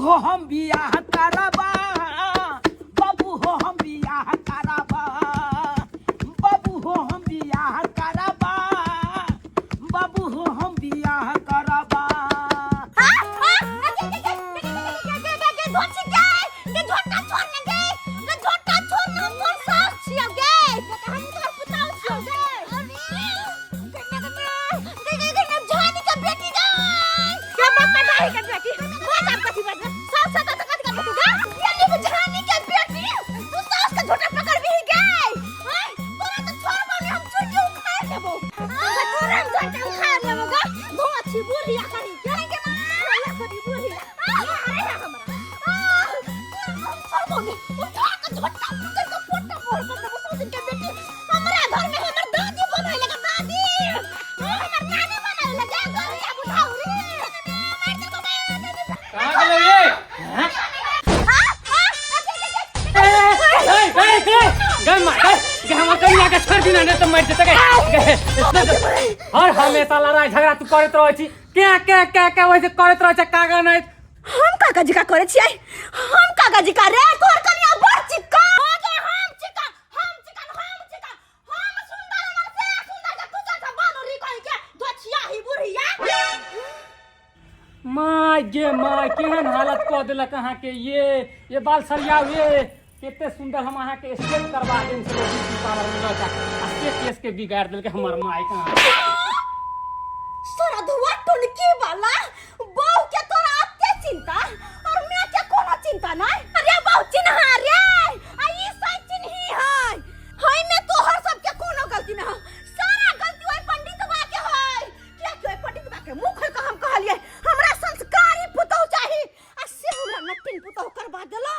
हो हम बियाह करबा, बाबू हो हम बियाह करबा, बाबू हो हम बियाह करबा, बाबू हो हम बियाह करबा। कहाँ गेलै ये? हैं? ए, ए, ए, ए, गए मार, गए, गए हमर कनिया के छोड़ दिना नहीं तो मर जेतै गए। गए, हर हमेशा लड़ाई झगड़ा तू करैत रहै छी के के के के वैसे करैत रहै छै कागा नहीं हम काका जी का करे छियै हम काका जी का रे तोहर कनिया बड़ चिक्कन हो गे हम चिक्कन हम चिक्कन हम चिक्कन हम सुंदर हमर से सुंदर के तू चल बानरी कहि के दोछिया ही बुढ़िया माय गे माय केहन हालत कऽ देलक अहाँके ये बाल सरियाउ ये कते सुंदर हम अहाँके स्टेप करवा देन छलहुँ ब्यूटी पार्लर में लऽ जाके आ से केस के बिगाड़ देलकै हमर माय कहाँ सारा धुआ टुनकी वाला बहू के तोरा अते चिंता और मैं के कोनो चिंता नहीं अरे बहू चिन्हा रे आ ई सही चिन्ही है हई में तोहर सब के कोनो गलती ना सारा गलती ओइ पंडित बा के है किया कि ओइ पंडित बा के मुंह खोल के हम कहलिए हमरा संस्कारी पुतहु चाही आ से हमरा नटिन पुतहु करवा देला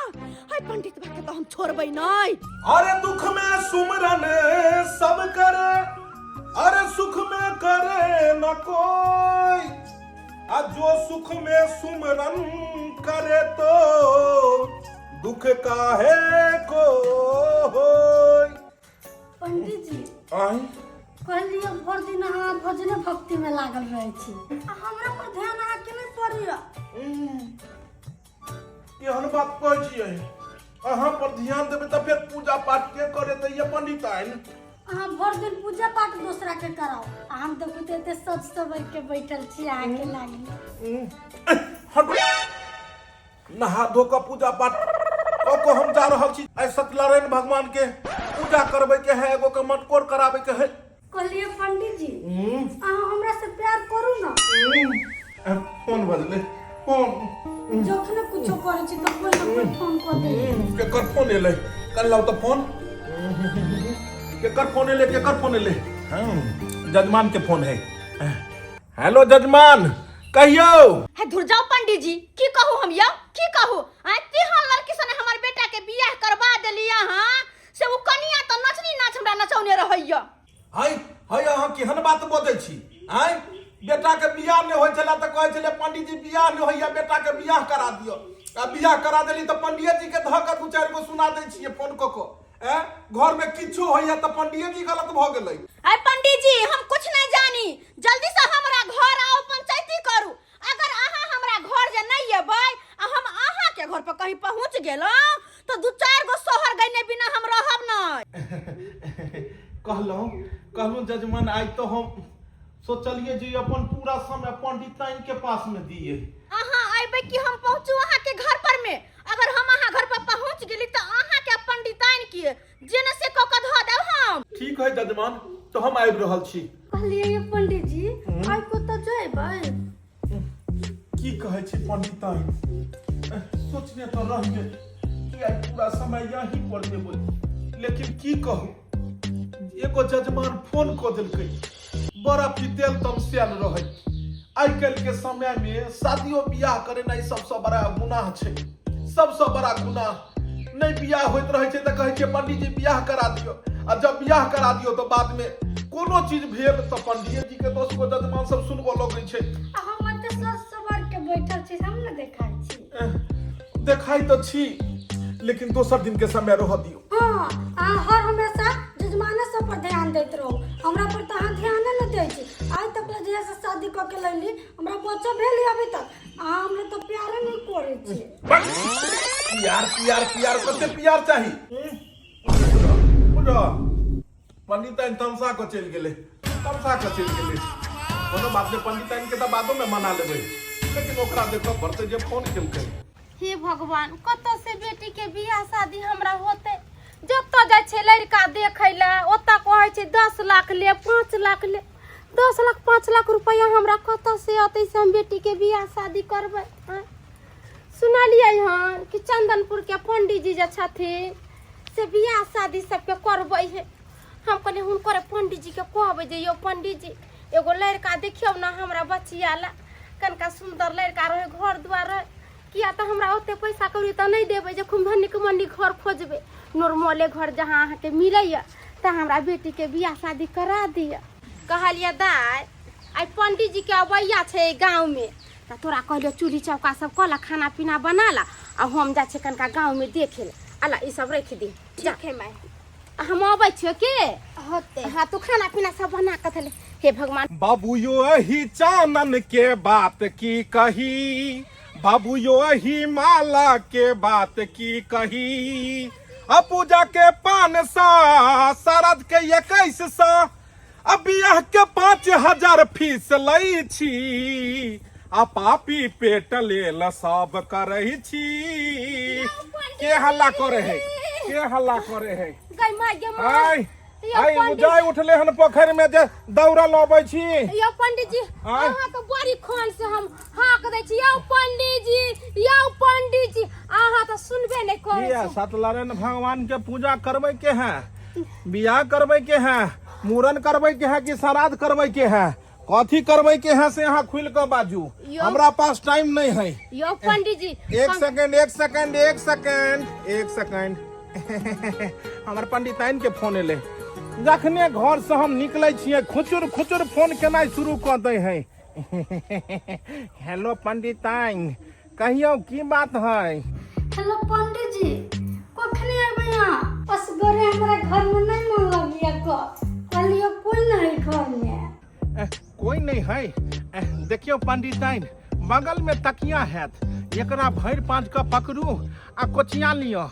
हई पंडित बा के तो हम छोड़बै नहीं अरे दुख में सुमरन सब करे अरे सुख में करे न कोई आ जो सुख में सुमरन करे तो दुख काहे को होय पंडित जी आय कहलिए भर दिन अहाँ भजने भक्ति में लागल रहै छी आ हमरा पर ध्यान अहाँ के नहि पड़ैया एहन बात कहै छियै अहाँ पर ध्यान देबै तऽ फेर पूजा पाठ के करे दैया पंडित आइन अहाँ भर दिन पूजा पाठ दोसरा के कराओ आ हम देखू तऽ एते सज सवर के बैठल छी अहाँके लागी हट नहा धो कऽ पूजा पाठ कऽ कऽ हम जा रहल छी आइ सत्यनारायण भगवान के पूजा करबै के है एगो के मटकोर कराबै के है कहलिए पंडित जी अहाँ हमरा से प्यार करू ना फोन बजलै फोन जखने कुछो करै छी तऽ कोई ना कोई फोन कऽ दे केकर फोन एलै कल लाउ तऽ फोन केकर फोन एलै केकर फोन एलै हँ जजमान के फोन है हेलो जजमान कहियौ हे धुर जाओ पंडित जी की कहू हम यौ की कहू आय तिहन लड़की सने हमर बेटा के बियाह करवा देली अहाँ से ओ कनिया तऽ नचनी नाच हमरा नचौने रहैया हाय हाय अहाँ केहन बात बजै छी आँय बेटाके बियाह नहि होइ छलै तऽ कहै छलै पंडीजी बियाह नहि होइया बेटाके बियाह करा दिअ आ बियाह करा देली तऽ पंडिये जीके धऽ कऽ दू चारि गो सुना दै छियै फोन कऽ कऽ आँय घरमे किछो होइया तऽ पंडिये जी गलत भऽ गेलै अरे पंडित जी हम कुछ नहीं जानी जल्दी से हमरा घर आओ पंचायती करू अगर अहाँ हमरा घर जे नहीं एबै आ हम अहाँ के घर पर कहीं पहुंच गेलहुँ तो दू चार गो सोहर गईने बिना हम रहब नहीं कहलहुँ कहलहुँ जजमान आइ तऽ हम सोचलियै जे अपन पूरा समय पंडिताइन के पास मे दिए अहाँ अयबै कि हम पहुँचू अहाँ के घर पर में अगर हम अहाँ घर पर पहुँच गेली तऽ अहाँ के पंडिताइन के जेने से कऽ कऽ धऽ देब हम ठीक है जजमान तो हम आबि रहल छी कहलिए ये पंडित जी आइ कतऽ जेबै की कहै छी पंडिताइन सोचने तऽ रहियै कि आइ पूरा समय यहीं पर देबै लेकिन की कहू एगो जजमान फोन कऽ देलकै बड़ा पितेल तमसायल रहै आइ काल्हि के समय में शादियो बियाह करेनाइ सबसँ बड़ा गुनाह छै सबसँ बड़ा गुनाह नहि बियाह होइत रहै छै तऽ कहै छै पंडीजी बियाह करा दियौ आ जब बियाह करा दियौ तऽ बाद में कोनो चीज भेल तऽ पंडिये जी के दोस्त को जजमान सब सुनबऽ लगै छै आ हम एते सज सवर के बैठल छी हम ने देखाइ छी देखाइ तऽ छी लेकिन दोसर दिन के समय रहऽ दियौ हाँ अहाँ हर हमेशा जजमाने सब पर ध्यान दैत रहू हमरा पर तऽ अहाँ ध्याने नहि दै छी आइ तक ले जहिया से शादी कऽ के लैली हमरा बच्चो भेल अभी तक अहाँ हमरा तऽ प्यारे नहि करै छी। प्यार प्यार प्यार, कते प्यार चाही? बुझ पंडिताइन तमसा कऽ चलि गेलै, तमसा कऽ चलि गेलै। कोनो बात नहि, पंडिताइन के तऽ बादोमे मना लेबै, लेकिन ओकरा देखऽ पड़तै जे फोन केलकै। हे भगवान, कतऽ से बेटी के बियाह शादी हमरा होते? जतऽ जाइ छै लड़का देखै लए, ओतऽ कहै छै 10 लाख ले, 5 लाख ले। 10 लाख, 5 लाख रुपैआ हमरा कतऽ से अतै से हम बेटी के बियाह शादी करबै, आँय? सुनलियै हन कि चंदनपुर के पंडीजी जे छथिन से बियाह शादी सबके करबै है। हम कहलियै हुनकर पंडीजी के कहबै जे यौ पंडीजी, एगो लड़का देखियौ ने हमरा बचिया ला, कनिका सुन्दर लड़का रहै, घर दुआर रहै। किया तऽ हमरा ओते पैसा कौड़ी तऽ नहि देबै जे खूब धनिक मनिक घर खोजबै। नॉर्मले घर जहाँ अहाँके मिलैए तऽ हमरा बेटीके बियाह शादी करा दिअ। कहलियै दाइ, आइ पंडीजीके अबैया छै गाँवमे, तऽ तोरा कहलियौ चूल्ही चौका सब कऽ ला, खाना पीना बना ला, आ हम जाइ छियै कनिका गाँवमे देखे ला। अला ई सब राखि दी। जा। ठीक है माय। हम अबै छियौ के। होते। हाँ, तू खाना पीना सब बना कऽ थले। हे भगवान। बाबू यो अही चानन के बात की कही, बाबू यो अही माला के बात की कही, आ पूजा के पान सा, शरद के 21 सा, आ बियाह के 5000 फीस लै छी, आ पापी पेट लेल सब करै छी। के हल्ला करे है? के हल्ला करे है? गई माय गे माय। आय। यौ आय। पंडित। जाय उठले हन पोखरि में जे दौड़ल अबै छी। यौ पंडित जी। आँय? अहाँ के बड़ी खान से हम हाक दै छी, यौ पंडित जी, यौ पंडित जी, अहाँ तऽ सुनबे नहि करै किया? छी। सत्यनारायण भगवान के पूजा करबै के है, बियाह करबै के है, मूड़न करबै के है कि श्राद्ध करबै के है? कथी करबै के है से अहाँ खुलि कऽ बाजू। यौ। हमरा पास टाइम नहीं है। यौ पंडित जी। एक सेकंड, एक सेकंड, एक सेकंड, एक सेकंड। हमर पंडिताइन के फोन एलै। जखने घर से हम निकलै छियै, खुचुर खुचुर फोन केनाइ शुरू कऽ दै है। हेलो पंडिताइन, कहियौ की बात है? हेलो पंडित जी, कखने अबै अहाँ? असगरे हमरा घर में नहीं मन लगिया। कहलियो कोई नहीं घर में। कोई नहीं है। देखियौ पंडिताइन, बगल में तकिया हैत, एकरा भरि पाँच कऽ पकड़ू आ कोचिया लिअ।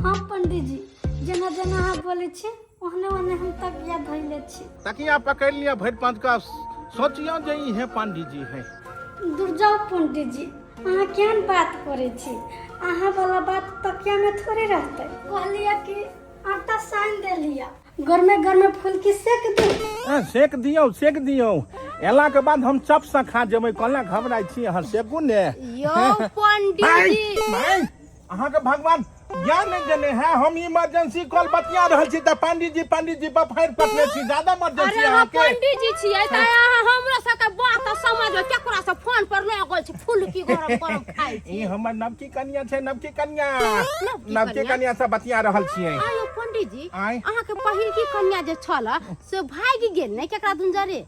हाँ पंडित जी, जेना जेना अहाँ बोलै छी ओहने ओहने हम तकिया धैले छी। तकिया पकड़ि लिअ भरि पाँच कऽ, सोचियौ जे ई हे पंडीजी है। दूर जाउ पंडित जी, अहाँ केहन बात करै छी? अहाँ वाला बात तकिया में थोड़े रहतै। कहलियै कि आटा सानि देलियै, गरमे गरमे फुलकी सेक दू। सेक दियौ, सेक दियौ। एला के बाद हम चप से खा जेबै। कहला घबराइ छी अहाँ? सेकू ने। यौ पंडित जी। भाई, अहाँके भगवान ज्ञान नहि देने है। हम इमरजेंसी कॉल बतिया रहल छी तऽ पंडित जी पंडित जी बफारि पटने छी। ज्यादा इमरजेंसी अरे अहाँ अहाँके? पंडित जी छियै तऽ अहाँ हमरा सबके बात समझबै? केकरा से फोन पर लगल छी, फुलकी गरम गरम खाइ छी? ई हमर नवकी कनिया छै, नवकी कनिया। नवकी नवकी कनिया? कनिया से बतिया रहल छियै। आयो पंडित जी। आँय? अहाँके पहिलकी कन्या जे छल से भागि गेल ने केकरा दुनजरे,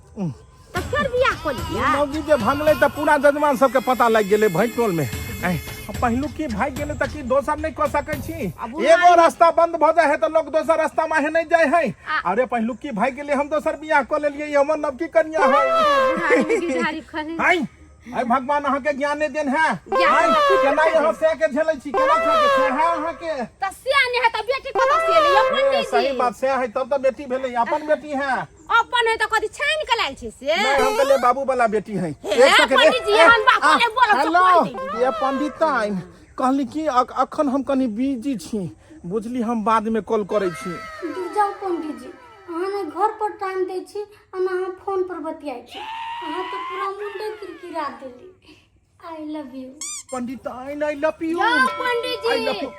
तऽ फेर बियाह कऽ लिअ? मौगी जे भंगलै तऽ पूरा जजमान सबके पता लागि गेलै भरि टोल में। ऐ, पहिलुक की भागि गेलै तऽ की दोसर नहि कऽ सकै छी? आब एगो रास्ता बंद भऽ जाइ है तऽ लोक दोसर रास्ता माहे नहि जाइ है। आ- अरे पहिलुक की भागि गेलै, हम दोसर बियाह कऽ लेलियै, ई हमर नवकी कनिया है। बुढ़ारी में गिरधारी खले। हाय हाय, भगवान अहाँके ज्ञान नहि देन है। ज्ञान हाय, तऽ खूब केना यहाँ से के झेलै छी? केना से के से है अहाँके? तऽ से नहि है तऽ बेटी कतऽ से एलै यौ ए, पंडित सही जी? बात से है, तब तऽ बेटी भेलै, अपन बेटी है। अपन है तऽ कथी छानि के लायल छै से? नहीं, हम कहलिए बाबू वाला बेटी है। हे, एक सेकंड, पंडित जी, ए, एहन बात आ, नहि बोलब तऽ हेलो कहि देली। ये पंडिताइन, कहली कि अखन हम कनी बिजी छी, बुझली? हम बाद में कॉल करै छी। दूर जाउ पंडित जी, अहाँ ने घर पर टाइम दै छी आ ने अहाँ फोन पर बतियाइ छी। अहाँ तऽ पूरा मुंडे किरकिरा देली। I love you. पंडिताइन, I love you. यौ पंडित I ji. Love you.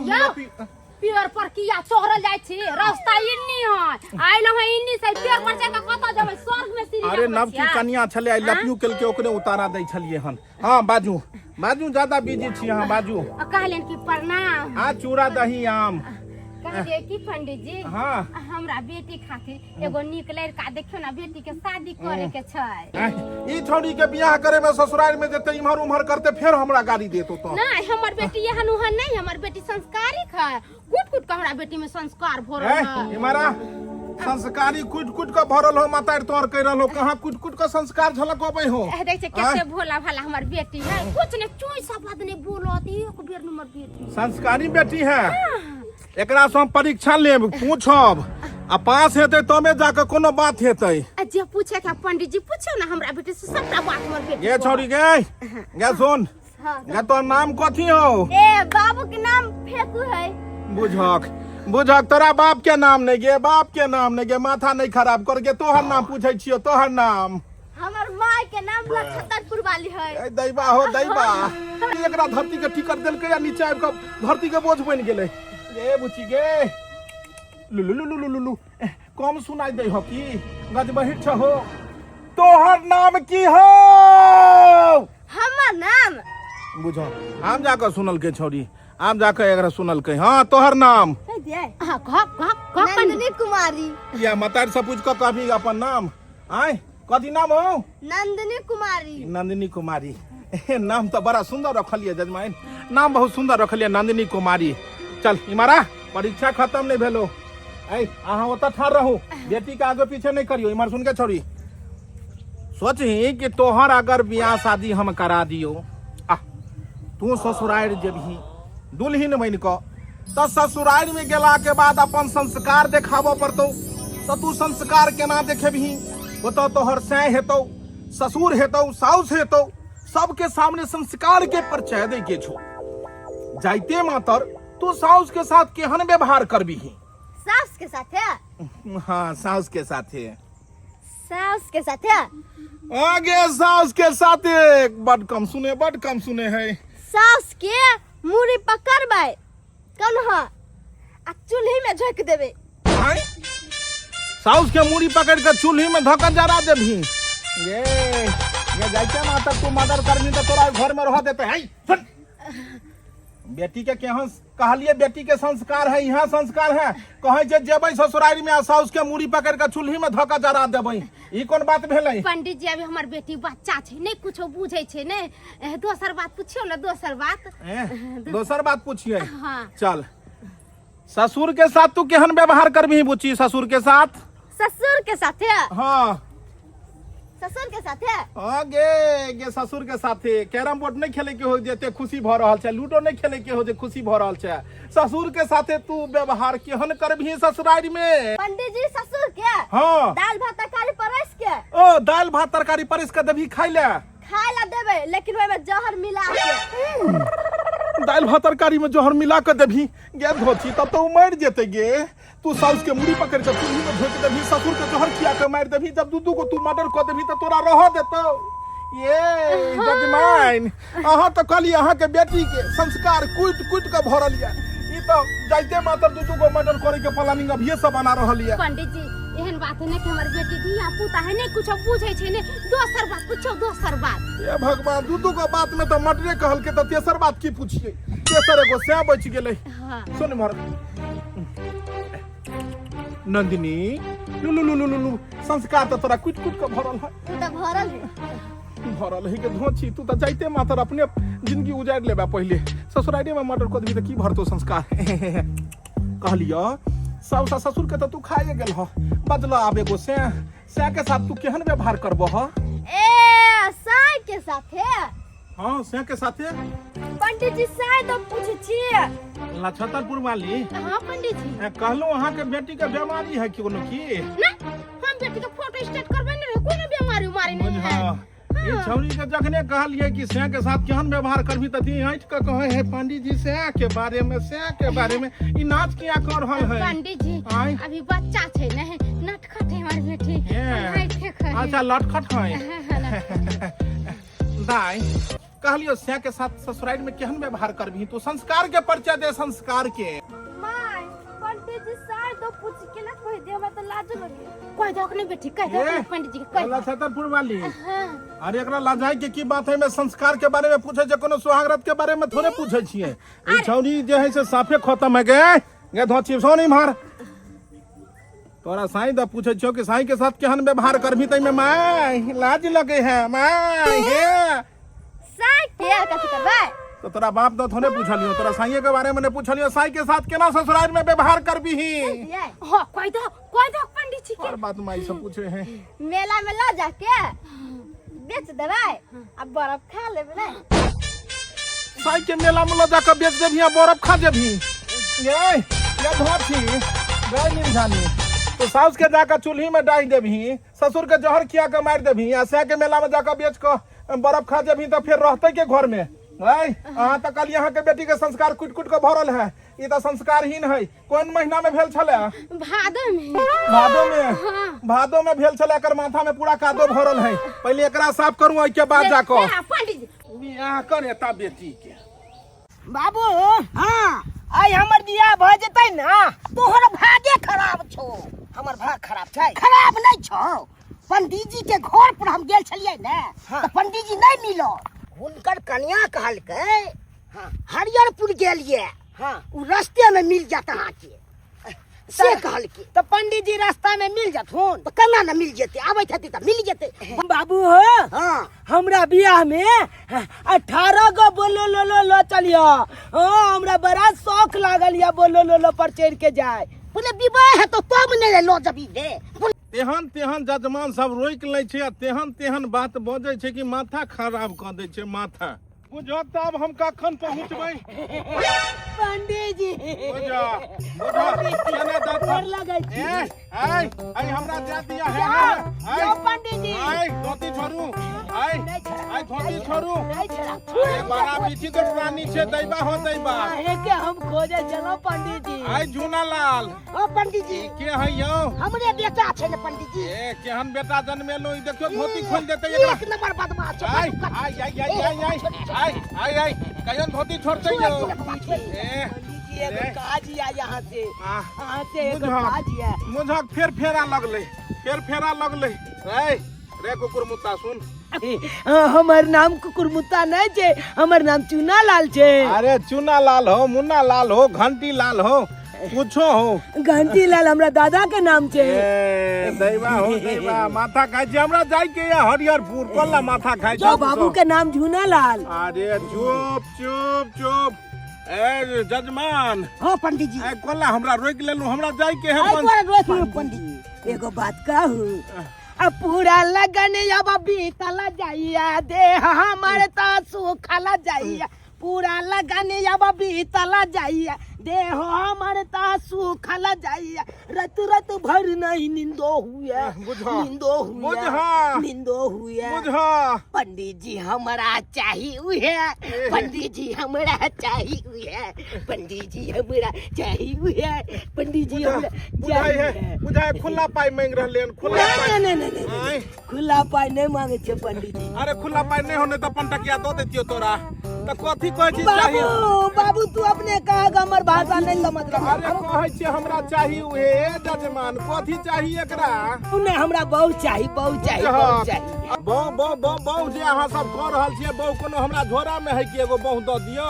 यौ। Love you. पेड़ पर किया चढ़ल जाइ छी? रास्ता इन्नी है, आइल है इन्नी से, पेड़ पर चढ़ के कतऽ जेबै? स्वर्ग में सीढ़ी अरे लगबै नवकी छियै? कनिया छलै, I love you केलकै, ओकरे उतारा दै छलियै हन। हाँ बाजू, बाजू, ज्यादा बिजी छी अहाँ, बाजू। आ कहलियनि कि प्रणाम। आ चूड़ा दही आम। कहलियै कि पंडित जी, हाँ। हमरा बेटी खातिर एगो नीक लड़का देखियौ ने, बेटी के शादी करे के छै। आँय, ई छौड़ी के बियाह करे में ससुराल में जेते, इम्हर उम्हर करते, फेर हमरा गाली देत ओतऽ। नहीं, हमर बेटी एहन ओहन नहीं, हमर बेटी संस्कारिक है। कूट कूट के हमरा बेटी में संस्कार भरल ए, है। इमारा संस्कारी कुट कुट के भरल हो मातार तोहर कह रहल हो कहाँ कुट कुट के संस्कार झलक अबै हो देख छै कैसे भोला भाला हमर बेटी है कुछ ने चोई शब्द नहीं बोलत एक बेर हमर बेटी संस्कारी बेटी है एकरा से हम परीक्षा लेब पूछब आ पास हेतै तबे जाके कोनो बात हेतै आ जे पूछे के पंडित जी पूछो ना हमरा बेटी से सबटा बात हमर बेटी गे छौड़ी गे गे सुन गे तोहर नाम कथी हो ए बाबू के नाम फेकू है बुझक बुझक तोरा बाप के नाम नहीं गे बाप के नाम नहीं गे माथा नहीं खराब कर गे तोहर नाम पूछै छियो तोहर नाम हमर माय के नाम लखतरपुर वाली है ए दैबा हो दैबा एकरा धरती के टिकट देलकै आ नीचे आबि कऽ धरती के बोझ बनि गेलै गे बुची गे लुलु लुलु लुलु लुलु कम सुनाई दै हो की गजबहिर छ हो तोहर नाम की हो हमर नाम बुझ आम जाकऽ सुनलकै छौड़ी आम जाकऽ एकरा सुनलकै हँ तोहर नाम कह दिए हाँ कह कह कह पंडित नंदिनी कुमारी या मतार से पूछ कऽ कहबी अपन नाम आय कथी नाम हो नंदिनी कुमारी नंदिनी कुमारी नाम तो बड़ा सुंदर रखलिए जजमाइन नाम बहुत सुंदर रखलिए नंदिनी कुमारी चल इमारा परीक्षा खत्म नहीं भेलो ऐ अहाँ ओतऽ ठाढ़ रहू बेटी के आगे पीछे नहीं करियो इमहर सुन के छोड़ी सोचही कि तोहर अगर बियाह शादी हम करा दियो आ तू ससुरारि जेबही दुल्हिन बनि कऽ तऽ ससुरारि में गेला के बाद अपन संस्कार देखाबऽ पड़तौ तऽ तू संस्कार केना देखेबही ओतऽ तोहर सैं हेतौ ससुर हेतौ साउस हेतौ सबके सामने संस्कार के परिचय दै के छौ जाइते मातर तू साउस के साथ केहन व्यवहार करबीही सास के साथे हाँ साउस के साथे सास के साथे आगे साउस के साथे बड कम सुने बड कम सुने है सास के मुड़ी पकड़बै कन्हा आ चूल्ही में झोंक देबै आँय? साउस के मुड़ी पकड़ के चूल्ही में धक्का जरा देबही ये ये जाइते ना तब तू मर्डर करबी तो तोरा घर में रह देते है सुन बेटी के केहन कहलिए बेटी के संस्कार है यहाँ संस्कार है कहे जे जेबै ससुरारी में आ साउस के मुड़ी पकड़ के चूल्ही में धक्का जरा देबै ई कोन बात भेलै पंडित जी अभी हमर बेटी बच्चा छै नहीं कुछो बुझै छै ने दोसर बात पुछियो ने दोसर बात ए, दोसर बात पूछिए हाँ चल ससुर के साथ तू केहन व्यवहार करबही बुच्ची ससुर के साथ ससुर के साथे हाँ ससुर के साथे हाँ गे गे ससुर के साथे कैरम बोर्ड नहीं खेले के हो जेते खुशी भ रहल छै लूडो नहीं खेले के हो जे खुशी भ रहल छै ससुर के साथे तू व्यवहार केहन करबही ससुरारी में पंडित जी ससुर के हाँ दाल भात तरकारी परस के ओ दाल भात तरकारी परस के देबही खाइ ले खाय ला देबै लेकिन ओहिमे जहर मिला के दालि भात तरकारी में जहर मिला के देबही गे धोती तब तो उ मरि जेतै गे तू साउस के मुड़ी पकड़ के चूल्ही में झोंक देबही ससुर के जहर खिया के मारि देबही जब दू दू गो तू मर्डर कऽ देबही तऽ तोरा रहऽ देतौ ये जजमान अहाँ तऽ कहलियै अहाँके बेटी के संस्कार कुटि कुटि के भरल यऽ ई तऽ जाइते मात्र दू दू गो मर्डर करे के प्लानिंग अभिये से बना रहल यऽ पंडित जी एहन बात है ना कि हमर बेटी धिया पुता है नहीं कुछो बुझै छै ने दोसर बात पूछो दोसर बात हे भगवान दू दू गो बात में तऽ मर्डरे कहलकै तऽ तेसर बात की पूछिए तेसर एगो सैह बचि गेलै हाँ सुन इम्हर नंदिनी लू लू लू लू लू लू संस्कार तऽ तोरा कुटि कुटि कऽ भरल है तू तऽ भरल है भरल है के धोची तू तऽ जाइते मातर अपने जिंदगी उजाड़ि लेबा पहिले ससुरारिये में मर्डर कऽ देबही तऽ की भरतौ संस्कार कहलियो साउस आ ससुर के तऽ तू खाइए गेल ह बदला आब एगो से सै के साथ तू केहन व्यवहार करबो ह ए साय के साथे हाँ सै के साथे पंडित जी साय तो पूछै छियै लछतरपुर वाली हाँ पंडित जी कहलहुँ अहाँके बेटी के बीमारी है कोनो की ना हम बेटी के फोटो स्टेट करबै ने रहे कोनो बीमारी उमारी नहीं है हाँ, ई छौरी के जखने कहलिए कि सै के साथ केहन व्यवहार करबी त दी ऐठ के कहे है पंडित जी सै के बारे में सै के बारे में ई नाच किया कर रहल है पंडित जी आँय? अभी बच्चा छै ने नटखट है हमर बेटी हे। ऐठे खै अच्छा लटखट है हाँ, हाँ, लटखट। दाई कहलियो सै के साथ ससुराल में केहन व्यवहार करबी तू संस्कार के परिचय दे संस्कार के माय पंडित जी साय तो पूछ के ना कह दे हमरा तो लाज लगे कह दो नहीं बेटी कह दो ए, पंडित जी के कह दो। छतरपुर वाली हाँ अरे एकरा लजाई के की बात है में संस्कार के बारे में पूछे छै कोनो सुहागरात के बारे में थोड़े पूछे छियै ई छौरी जे है से साफे खत्म है गे गे धोची सो नहीं मार तोरा साईं द पूछे छियो कि साईं के साथ केहन व्यवहार करबी तै में माय लाज लगे है my हे साय के कथी करबै तो तोरा बाप तो थोड़े पूछलियो, तोरा साइये के बारे में नहीं पूछलियो। साई के साथ केना ससुराल में व्यवहार करबीही? हाँ, कह दो, कह दो पंडित जी के। और बात माई सब पूछे हैं। मेला में ल जाके बेच देबै आ बर्फ खा लेबै ने। साई के मेला में ल जाकर बेच देबही आ बर्फ खा जेबही? ये ये धोती गए नहीं जानी तो साउस के जाकर चूल्ही में डाल देबही, ससुर के जहर खिया के मार देबही आ साई के मेला में जाकर बेच के बर्फ खा जेबही, तो फिर रहते के घर में? अहाँ तऽ कहलियै अहाँके बेटी के संस्कार कुटि कुटि के भरल है, ई तऽ संस्कारहीन है। कोन महीना में भेल छलै? भादो में। भादो में? भादो में भेल छलै, एकर माथा में पूरा कादो भरल है। पहिले एकरा साफ करू, ओहिके बाद जाकऽ पंडित जी बियाह कर एता बेटी के। बाबू, हाँ, आइ हमर बियाह भऽ जेतै ने? तोहर भागे खराब छौ। हमर भाग खराब छै? खराब नहि छौ, पंडीजी के घर पर हम गेल छलियै ने तऽ पंडीजी नहि मिलल। हुनकर कन्या कहलकै हरियरपुर गेलियै, उ रस्ते में मिल जात अहाँके, से कहलकै। तऽ पंडीजी रास्ता में मिल जथुन? तऽ केना ने मिल जेतै, आबैत हेतै तऽ मिल जेतै। बाबू हो, हाँ, हमरा बियाह में 18 गो बोलो लो लो लो चलियो। हाँ, हमरा बड़ा शौक लागल या बोलो लो लो पर चढ़ के जाए। बोले विवाह है तो तब ने लो जबी रे। तेहन तेहन जजमान सब रोकि लै छै आ तेहन तेहन बात बजै छै कि माथा खराब कऽ दै छै माथा। बुझऽ तऽ आब हम कखन पहुँचबै? पंडीजी, बुझऽ, बुझऽ, केना दऽ गोर लगै छी। ए, ऐ, ऐ, हमरा दे दिया है। जाओ, ऐ, जाओ पंडीजी। ऐ, धोती छोड़ू, ऐ, नहीं छोड़ा। ऐ, धोती छोड़ू। नहीं छोड़ा। अरे बड़ा विचित्र प्राणी छै, दैबा हो दैबा। अहे के हम खोजे चलो पंडीजी। ऐ झूना लाल। ओ पंडीजी। ई के है यौ? हमरे बेटा छै ने पंडीजी। ए, केहन बेटा जन्मेलो ई, देखियो धोती खोल देतै एकरा। एक नंबर बदमाश छै। आय आय आय आय आय आय आय आय आय, कहियन धोती छोड़तै यौ? ए, पंडीजी, एगो ए। काज या यहाँ से, आह, यहाँ से एगो बुझक। काज या। मुझक फेर फेरा लगलै, फेर फेरा लगलै। रे रे कुकुर मुत्ता, सुन। हाँ, हमर नाम कुकुरमुत्ता नहीं छे, हमर नाम चूना लाल छे। अरे चूना लाल हो, मुन्ना लाल हो, घंटी लाल हो, कुछो हो। घंटी लाल हमरा दादा के नाम छे। ए, दैवा हो दैवा, माथा खाइ छै। हमरा जाय के या हरिहरपुर, कोला माथा खाइ जो छै? बाबू के नाम झूना लाल। अरे चुप चुप चुप। ए जजमान। हाँ पंडीजी। ए कोला हमरा रोकि लेलु, हमरा जाय के है। आइ तोरा रोक लियौ पंडीजी। एगो बात कहू? आ पूरा लगन अब बीतल जाइया, देह हमर त सुखल जाइया। पूरा लगन अब बीतल जाइया, देह हमर त सुखल जाइया। रत रत भर नहीं निंदो हुए। बुझा। निंदो हुए। बुझा। निंदो हुए। बुझा। पंडित जी हमरा चाही उहे, पंडित जी हमरा चाही उहे, पंडित जी हमरा चाही उहे, पंडित जी हमरा बुझाइ चाही है उहे। बुझाइ है, खुला पाई मांगि रहले हन, खुला नहीं पाई। नहीं नहीं नहीं, नहीं आँय? खुला पाई नहीं मांगे छे पंडित जी। अरे खुला पाई नहीं होने तऽ पंटकिया दऽ देतियो तोरा। तऽ कथी कहै छी चाही? बाबू, बाबू, तू अपने कह, हमर भाषा नहीं समझ रहा। अरे कहै छी हमरा चाही उहे, जजमान कथी चाही एकरा? नहीं, हमरा बहु चाही, बहु चाही, बहु चाही। बहु बहु बहु बहु जे अहाँ सब कह रहल छियै, बहु कोनो हमरा झोरा में है कि एगो बहु दऽ दिअ?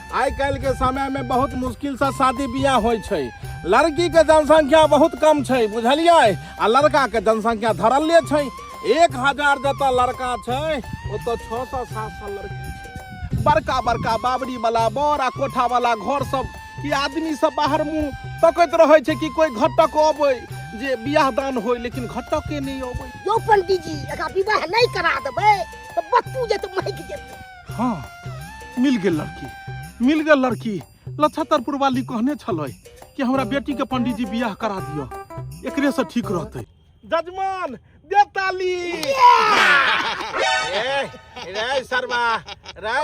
आइ काल्हि के समय में बहुत मुश्किल से शादी बियाह होइ छै। लड़की के जनसंख्या बहुत कम छै, बुझलियै? आ लड़का के जनसंख्या धरले छै। 1000 जतऽ लड़का छै ओतऽ 600 700 लड़की छै। बड़का बड़का बाबरी वाला बड़ आ कोठा वाला घर सब कि आदमी सब बाहर मुँह तकैत रहै छै कि कोई घटक अबै जे बियाह दान होय, लेकिन घटके नहि अबै। यौ पंडीजी, एकरा विवाह नहीं करा देबै तऽ बत्तू जेतै, महकि जेतै। हाँ, मिल गेल लड़की, मिल गेल लड़की। लछतरपुर वाली कहने छलै कि हमरा बेटी के पंडीजी बियाह करा दिअ, एकरे से ठीक रहतै। जजमान दे ताली। ए रे सरवा, रे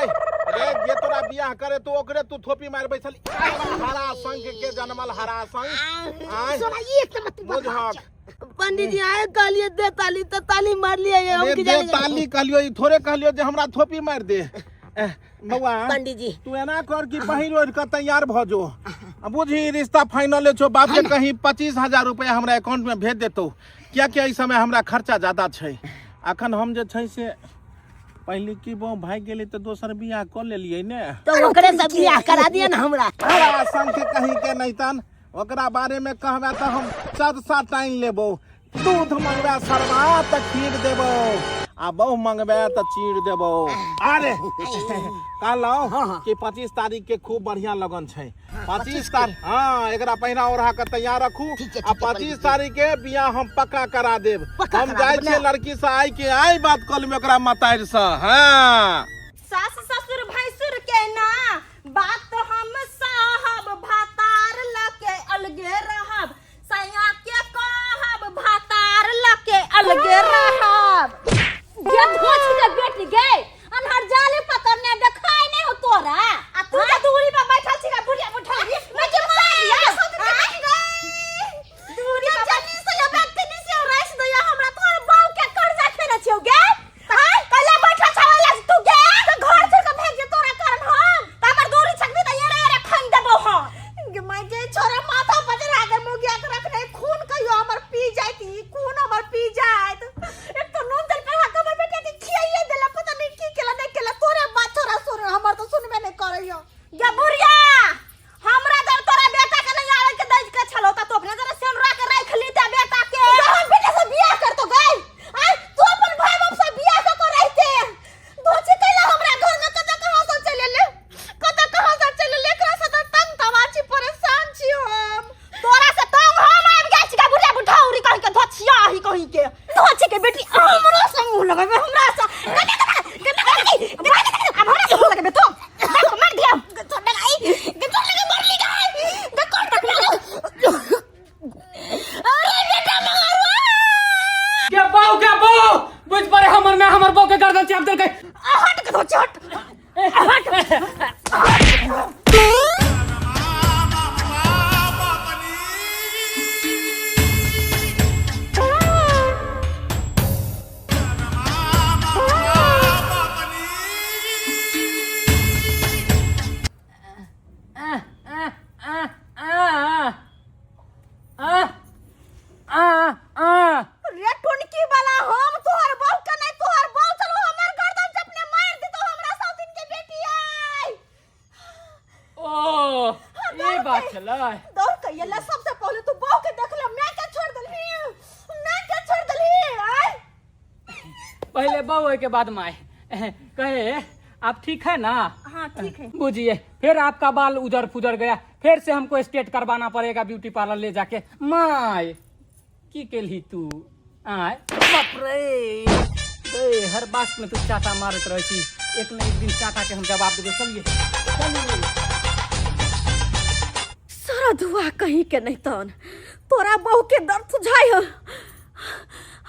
रे, जे तोरा बियाह करे तो ओकरे तू थोपी मार बैठल। हरा संग के जनमल हरा संग। आय। सोना एक नंबर तू बदमाश। बुझक। पंडित जी, आए कहलिए दे ताली तो ताली मार लिया ये, हम अरे की दे जाने। ताली कहलियो, ई थोड़े कहलियो जे हमरा थोपी मार दे। एह, बौआ। पंडित जी। तू एना कर कि पहिर ओढ़ के तैयार भ जो। आ बुझी रिश्ता फाइनल छो। बाप के कहीं 25,000 रुपया हमरा अकाउंट में भेज देतो, क्या क्या इस समय हमरा खर्चा ज्यादा छै। अखन हम जे छै से पहले की बहु भागि गेलै तऽ दोसर बियाह कऽ लेलियै ने। तो ओकरे से बियाह करा दिया ना हमरा। हरा संग के कहीं के नहीं तन ओकरा बारे में कहबे तऽ हम चरसा टाइम लेबो। दूध मंगबे सरवा तऽ खीर देबो। आ बहु मंगबे तऽ चीर देबो। अरे कहलहुँ कि 25 तारीख के खूब बढ़िया लगन छै। 25 तारीख, हाँ, एकरा पहिरा ओढ़ा के तैयार रखू। ठीक छै, आ ठीक छै, 25 तारीख के बियाह हम पक्का करा देब। पक्का हम करा जाइ देब छियै ने? लड़की से आइ के आइ बात कऽ लेबै ओकरा मतारि से। हाँ। सास ससुर भैंसुर के ना बात हम साहब, भातार लके अलगे रहब, सैया के कहब भातार लके अलगे रहब। गे धोछ के बेटी गे, अनहर जाले पकड़ने देखाय नहीं हो तोरा। आ तू त दूरी पर बैठल छी बुढ़िया बुढ़ारी, मैं के मार दिया दूरी पर जनी से या व्यक्ति से राइस दया हमरा। तोर बाऊ के कर्जा खेने छियौ गे? आय कला बैठल छावला तू गे, त घर छोड़ के भाग जे तोरा कारण हम त हमर दूरी छकबी त येरे येरे खन देबो हम। गे माय गे, छोरा माथा पजरा के मुगिया के रखने, खून कहियो हमर पी जाइत, ई खून हमर पी जाइत। एक तो नून तेल पर हाथ हमर बेटा के खियाइए देला, पता नहीं की केला नहीं केला। तोरे बात छोरा सुन, हमर तो सुनबे नहीं करैयो। गे बुढ़िया, हमरा जब तोरा बेटा के नहीं आवे के दैज के छलो त तू अपने जरा सेनरा के राख ली ते बेटा के। हम बेटा से बियाह कर तो गई आय, तू अपन भाई बाप से बियाह क के रहते धोची कैला हमरा घर में कत कहां से चले ले, कत कहां से चले ले। एकरा से त तंग तवा छी, परेशान छी हम तोरा से। तंग हम आबि गेल छी बुढ़िया बुढ़ाउरी कहि के, धोचिया ही कहि के। धोची के बेटी हमरा संग मुंह लगेबे हमरा से? गन्ना गन्ना गन्ना गन्ना, अब हमरा से मुंह लगेबे तू? मार दिया तो लगाई तो लगे मरली गाय ग कौन तक लगे। अरे बेटा मगरवा के बाऊ, के बाऊ, बुझ पड़े हमर में हमर बहू के गर्दन चाप देलकै। हट के धोची, हट हट। आ आ आ आ आ आ आ रे टुनकी वाला, हम तोहर बहू के नहीं, तोहर बहू चलो हमर गर्दन चपने मार दे तो हमरा सौतीन के बेटी आई। ओ ये बात छलै। दौड़ के ये सबसे पहले तू बहू के देख ले, मैं के छोड़ देलही, मैं के छोड़ देलही आय। पहले बहू होए के बाद माय। कहे आप ठीक है ना? हाँ ठीक है। बुझिए फिर आपका बाल उधर फुदर गया, फिर से हमको स्ट्रेट करवाना पड़ेगा ब्यूटी पार्लर ले जाके। माय की केलही तू? आय बाप रे, ए, हर बात में तू चाटा मारत रहे छी, एक न एक दिन चाटा के हम जवाब देबे। चलिए चलिए। सारा धुआ कहीं के नहीं तन तोरा बहू के दर्द सुझाई है,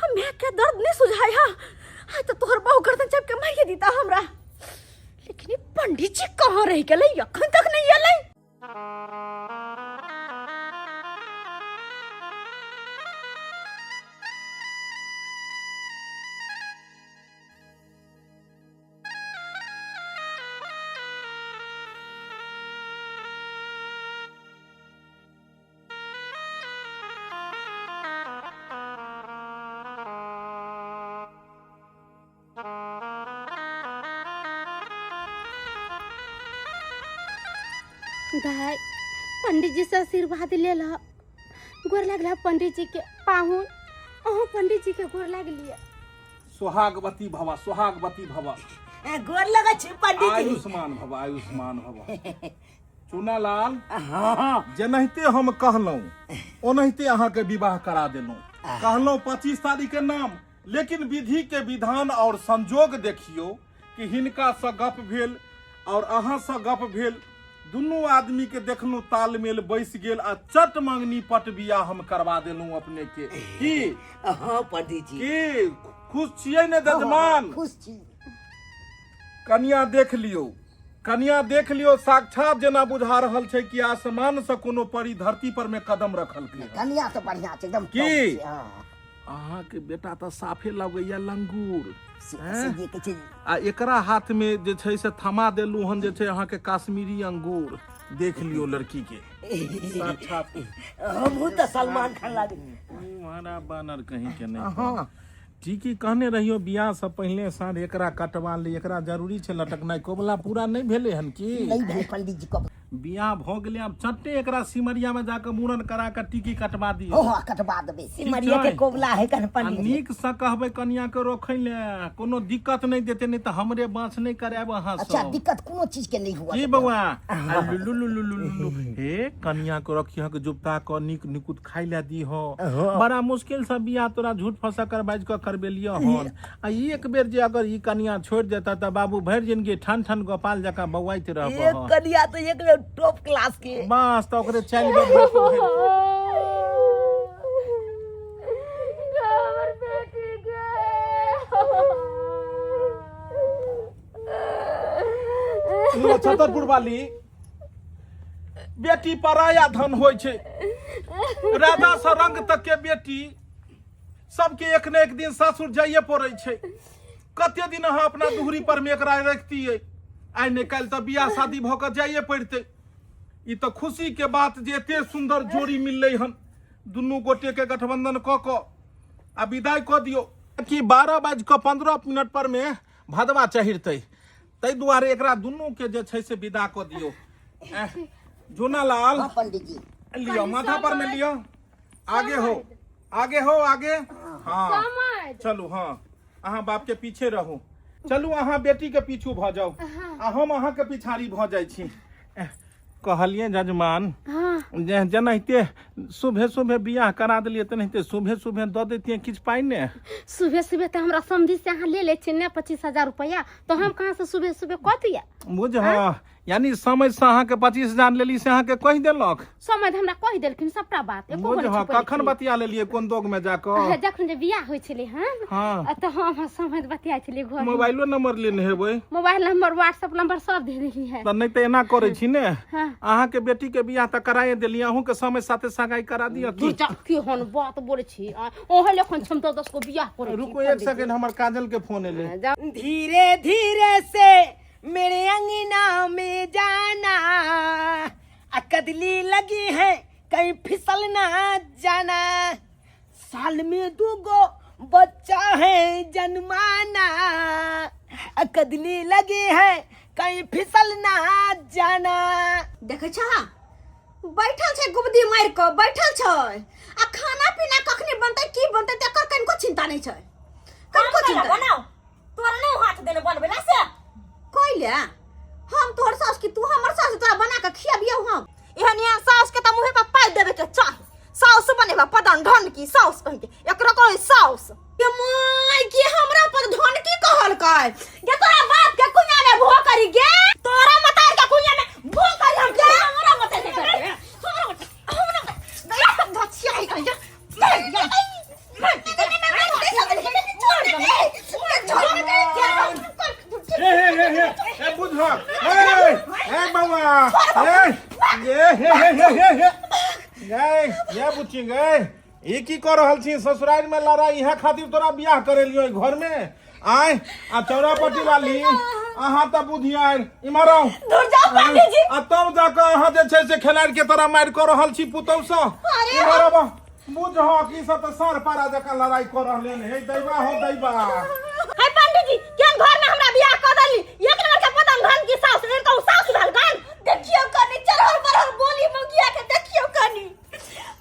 हम के दर्द नहीं सुझाई है। हाँ तो तोहर बहू गर्दन चाप के मारिए दीता हमरा। लेकिन ई पंडित जी कहाँ रह गेलै, अखन तक नहीं एलै। भाई पंडित जी से आशीर्वाद ले ल। गोर लागला पंडित जी के। पाहुन अहूँ पंडित जी के गोर लागलिए। सोहागवती भवा, सोहागवती भवा। गोर लगै छी पंडित जी। आयुष्मान भव, आयुष्मान भव। चुनालाल। हाँ। जेनाहिते हम कहलहुँ ओनाहिते अहाँके विवाह करा देलहुँ। कहलहुँ 25 तारीख के नाम, लेकिन विधि के विधान और संजोग देखियो कि हिनका से गप भेल और अहाँ से गप भेल, दुनू आदमी के देखलहुँ तालमेल बैस गेल आ चट मंगनी पट बियाह हम करवा देलहुँ अपने के। की? हाँ पंडित जी। की खुश छियै ने जजमान? खुश छी। कनिया देख लियौ, कनिया देख लियौ, साक्षात जेना बुझा रहल छै कि आसमान से कोनो परी धरती पर में कदम रखलकै हन। कनिया तऽ बढ़िया छै एकदम की? टॉप छै, हाँ। अहाँके बेटा तऽ साफे लगैया लंगूर। से जे कहै छै। आ एकरा हाथ में जे छै से थमा देलू हन जे छै अहाँके कश्मीरी अंगूर। देख लियौ लड़की के साक्षात। हमहूँ तऽ सलमान खान लागे। तुम्हारा बानर कहीं के नहीं। हाँ ठीक ही कहने रहियो, बियाह से पहले साँझ एकरा कटवा ले, एकरा जरूरी छै लटकनाइ। कोबला पूरा नहीं भेलै हन की? नहीं भेलै पंडित जी कब। बियाह भऽ गेलै, आब चट्टे एकरा सिमरिया में जाके मूड़न करा के टिकी कटवा दियौ। हो हो, कटवा देबै। सिमरिया के छै। कोबला है कन आ पंडित जी। नीक से कहबै कनिया के रोखै ले, कोनो दिक्कत नहि देतै, नहि तऽ हमरे बाँस नहि करायब अहाँ अच्छा सब। दिक्कत कोनो चीज के नहीं हुआ की देबै। बौआ आ लुलु लुलु लुलु लुलु हे, कनिया के रखिह के जुबता क नीक निकुत खाइ ले दीह। बड़ा मुश्किल से बियाह तोरा झूठ फंसा कर बाजि कऽ करबेलियह हन, आ एक बेर जे अगर ई कनिया छोड़ि देता तऽ बाबू भरि जिनगी ठन ठन गोपाल जकाँ बौआइत रहबह। एक कनिया तो एक टॉप क्लास के। बस तऽ ओकरे चलि गेल बापू भरि। हमर बेटी गे। छतरपुर वाली, बेटी पराया धन होइ छै। राधा से रंग तक के बेटी सबके एक ने एक दिन सासुर जाइए पड़ै छै। कते दिन अहाँ अपना दुहरी पर में एकरा रखतियै? आइ ने काल्हि तऽ बियाह शादी भऽ कऽ जाइए पड़तै। ई तऽ खुशी के बात जे एते सुंदर जोड़ी मिललै हन। दुनू गोटे के गठबंधन कऽ कऽ आ विदाई कऽ दियौ कि 12 बाजि कऽ 15 मिनट पर में भदवा चढ़तै, ताहि दुआरे एकरा दुनू के जे छै से विदा कऽ दियौ। झूना लाल। हाँ पंडित जी। लिअ, माथा पर में लिअ। आगे हो, आगे हो, आगे। हाँ, चलू। हाँ, अहाँ बाप के पीछे रहू। चलू, अहाँ बेटी के पीछू भऽ जाउ आ हम अहाँ के पिछाड़ी भऽ जाइ छी। कहलियै जजमान जे जेनाहिते सुबह सुबह बियाह करा देलियै, तेनाहिते सुबह सुबह दऽ दैतियै किछु पाइ ने। सुबह सुबह तऽ हमरा समझी से अहाँ ले लै छियै ने 25,000 रुपया, तऽ हम कहाँ से सुबह सुबह कऽ दिया? बुझ यानी समय से अहाँके 25,000 लेली से अहाँके कहि देलक? समय हमरा कहि देलखिन सबटा बात, एको बुझ गो नहि कखन छुपेलखिन। बतिया लेलियै कोन दोग में जाकऽ? जखन जे बियाह होइ छलै हन, तऽ हम समय बतिया छलियै घर में। मोबाइलो नंबर लेने हेबै? मोबाइल नंबर, व्हाट्सएप नंबर सब दे देली है। तऽ नहि तऽ एना करै छी ने। हाँ। अहाँके बेटी के बियाह तऽ कराए देलियै, अहूँ के समय साथे सगाई करा दिअ की? दूर जा, केहन बात बोलै छी ओहे लेखन छम तऽ 10 गो बियाह करै छी। रुको एक सेकंड, हमर काजल के फोन एलै। जाउ। धीरे धीरे से मेरे अंगना में जाना, आ कदली लगी है कहीं फिसल ना जाना, साल में दूगो बच्चा है जन्माना, आ कदली लगी है कहीं फिसल ना जाना। देखै छह, बैठल छै गुबदी मारि कऽ बैठल छै, आ खाना पीना कखनी बनतै, की बनतै, तेकर कनिको चिंता नहि छै, कनिको चिंता। बनाओ, तोरा नहीं हाथ देने बनबे ला से। कैले हम तोहर सास की तू हमर सास? तोरा बना के खियाबियौ हम? एहन एहन सास के त मुहे पर पाइ देबे के चाही। साउस बनेबा पदन ढन की साउस कहि के एकरो कहै साउस के माय के हमरा पर ढन की कहलकै गे? तोरा बाप के कुइया में भो करी गे, तोरा मतार के कुइया में भो करी हम गे। हमरा मत दे कर। हमरा हमरा दया धचिया ही कहि मर गया, मर हे हे हे हे हे, बुझ हे हे बौआ, हे ये हे हे हे हे हे गए ये बुच्ची गए, ई की कर रहल छी ससुराल में लड़ाई? इहा खातिर तोरा बियाह करेलियो ई घर में आय? आ चौरापट्टी वाली, अहाँ तऽ बुधियार, इम्हर आउ। दूर जाओ पंडित जी। आ तब जाकऽ अहाँ जे छै से खेलाड़ के तोरा मारि कऽ रहल छी पुतहु सँ। इम्हर आबऽ। बुझ की सब तऽ सार पारा जकाँ लड़ाई कऽ रहले हन। हे दैबा हो दैबा। हे पंडित जी, केहन घर में हमरा बियाह कऽ देली? एक नंबर के पतन धन की सास, एक कहू सास भेल गन। देखियौ कनी चढ़ल बढ़ल बोली मौगिया के, देखियौ कनी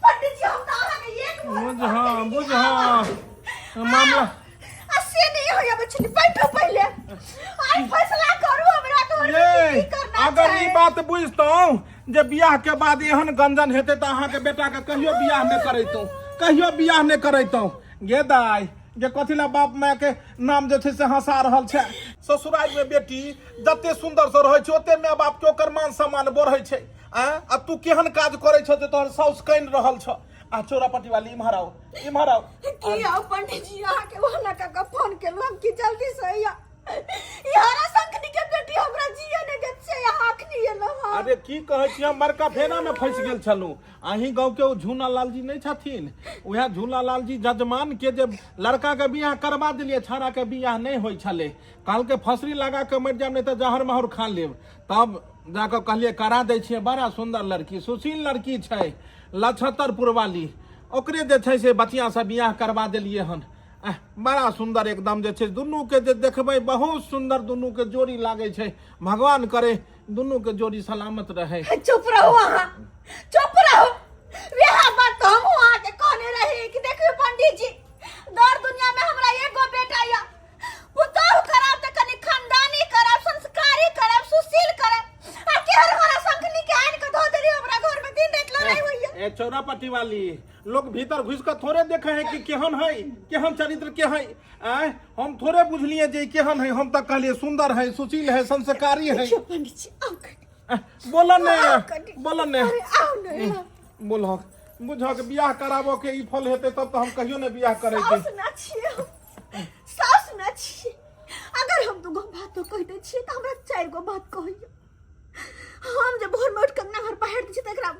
पंडित जी, हम तऽ अहाँ के एक बुझ हँ, बुझ हँ मामला। आ से नहीं होया बचली, बैठो पहले, आई फैसला करू हमरा तोहर ये की करना अगर छै। ई बात बुझतहुँ जे बियाह के बाद एहन गंजन हेतै तऽ अहाँके बेटा के कहियो बियाह नहि करैतहुँ, कहियो बियाह नहि करैतहुँ। गे दाइ जे कथी ला बाप माय के नाम जे छै से हंसा रहल छै? ससुराल में बेटी जते सुंदर से रहै छै, ओते माय बाप के ओकर मान सम्मान बढ़ै छै। आँय, आ तू केहन काज करै छौ जे तोहर साउस कानि रहल छौ? आ चौरापट्टी वाली, इम्हर आउ, इम्हर आउ। की आउ पंडित जी? अहाँ के ओहना का फोन केलहुँ हम कि जल्दी से अइया, इहारा संकनी के बेटी हमरा जिए ने देत से अहाँ अखनी एलहुँ हम। अरे की कहै छी, हम बड़का फेना में फंसि गेल छलहुँ। अहीं गाँव के ओ झूना लाल जी नहि छथिन? उएह झूला लाल जी जजमान के जे लड़का के बियाह करबा देलियै, छाड़ा के बियाह नहि होइ छलै। कहलकै फसरी लगा के मरि जायब, नहि तऽ जहर माहुर खा लेब। तब जाकऽ कहलियै करा दै छियै, बड़ा सुन्दर लड़की, सुशील लड़की छै, लछत्तरपुर वाली। ओकरे जे छै से बचिया से बियाह करबा देलियै हन। आह, बड़ा सुंदर एकदम जे छै दुनू के जे देखबै बहुत सुंदर दुनू के जोड़ी लागै छै भगवान करे दुनू के जोड़ी सलामत रहे चुप रहो अहाँ चुप रहो वएह बात तो हमहूँ अहाँके कहने रही कि देखियौ पंडित जी दर दुनिया में हमरा एगो बेटा या पुतोहु करब तऽ कनि खानदानी करब संस्कारी करब सुशील करब आ केहन हमारा संखनी के आनि के धो देली हमरा घर में दिन राति लड़ाई होइया ए चौरापट्टी वाली लोग भीतर घुस के थोड़े देखे है कि केहन है केहन चरित्र के है आय हम थोड़े बुझलिए जे ई केहन है हम तऽ कहलिए सुंदर है सुशील है संस्कारी है देखियौ पंडित जी आउ कनि आह, बोल ने आउ कनि बोल ने अरे आउ ने बोलहक बुझक बियाह कराबो के ई फल हेतै तब तऽ हम कहियो ने बियाह करै छी साउस ना छियै हम साउस ना छियै अगर हम दूगो बातो कहि दै छियै तऽ हमरा चारि गो बात कहैया हम जे भोर में उठि कऽ अंगना घर बहारि दै छियै तऽ एकरा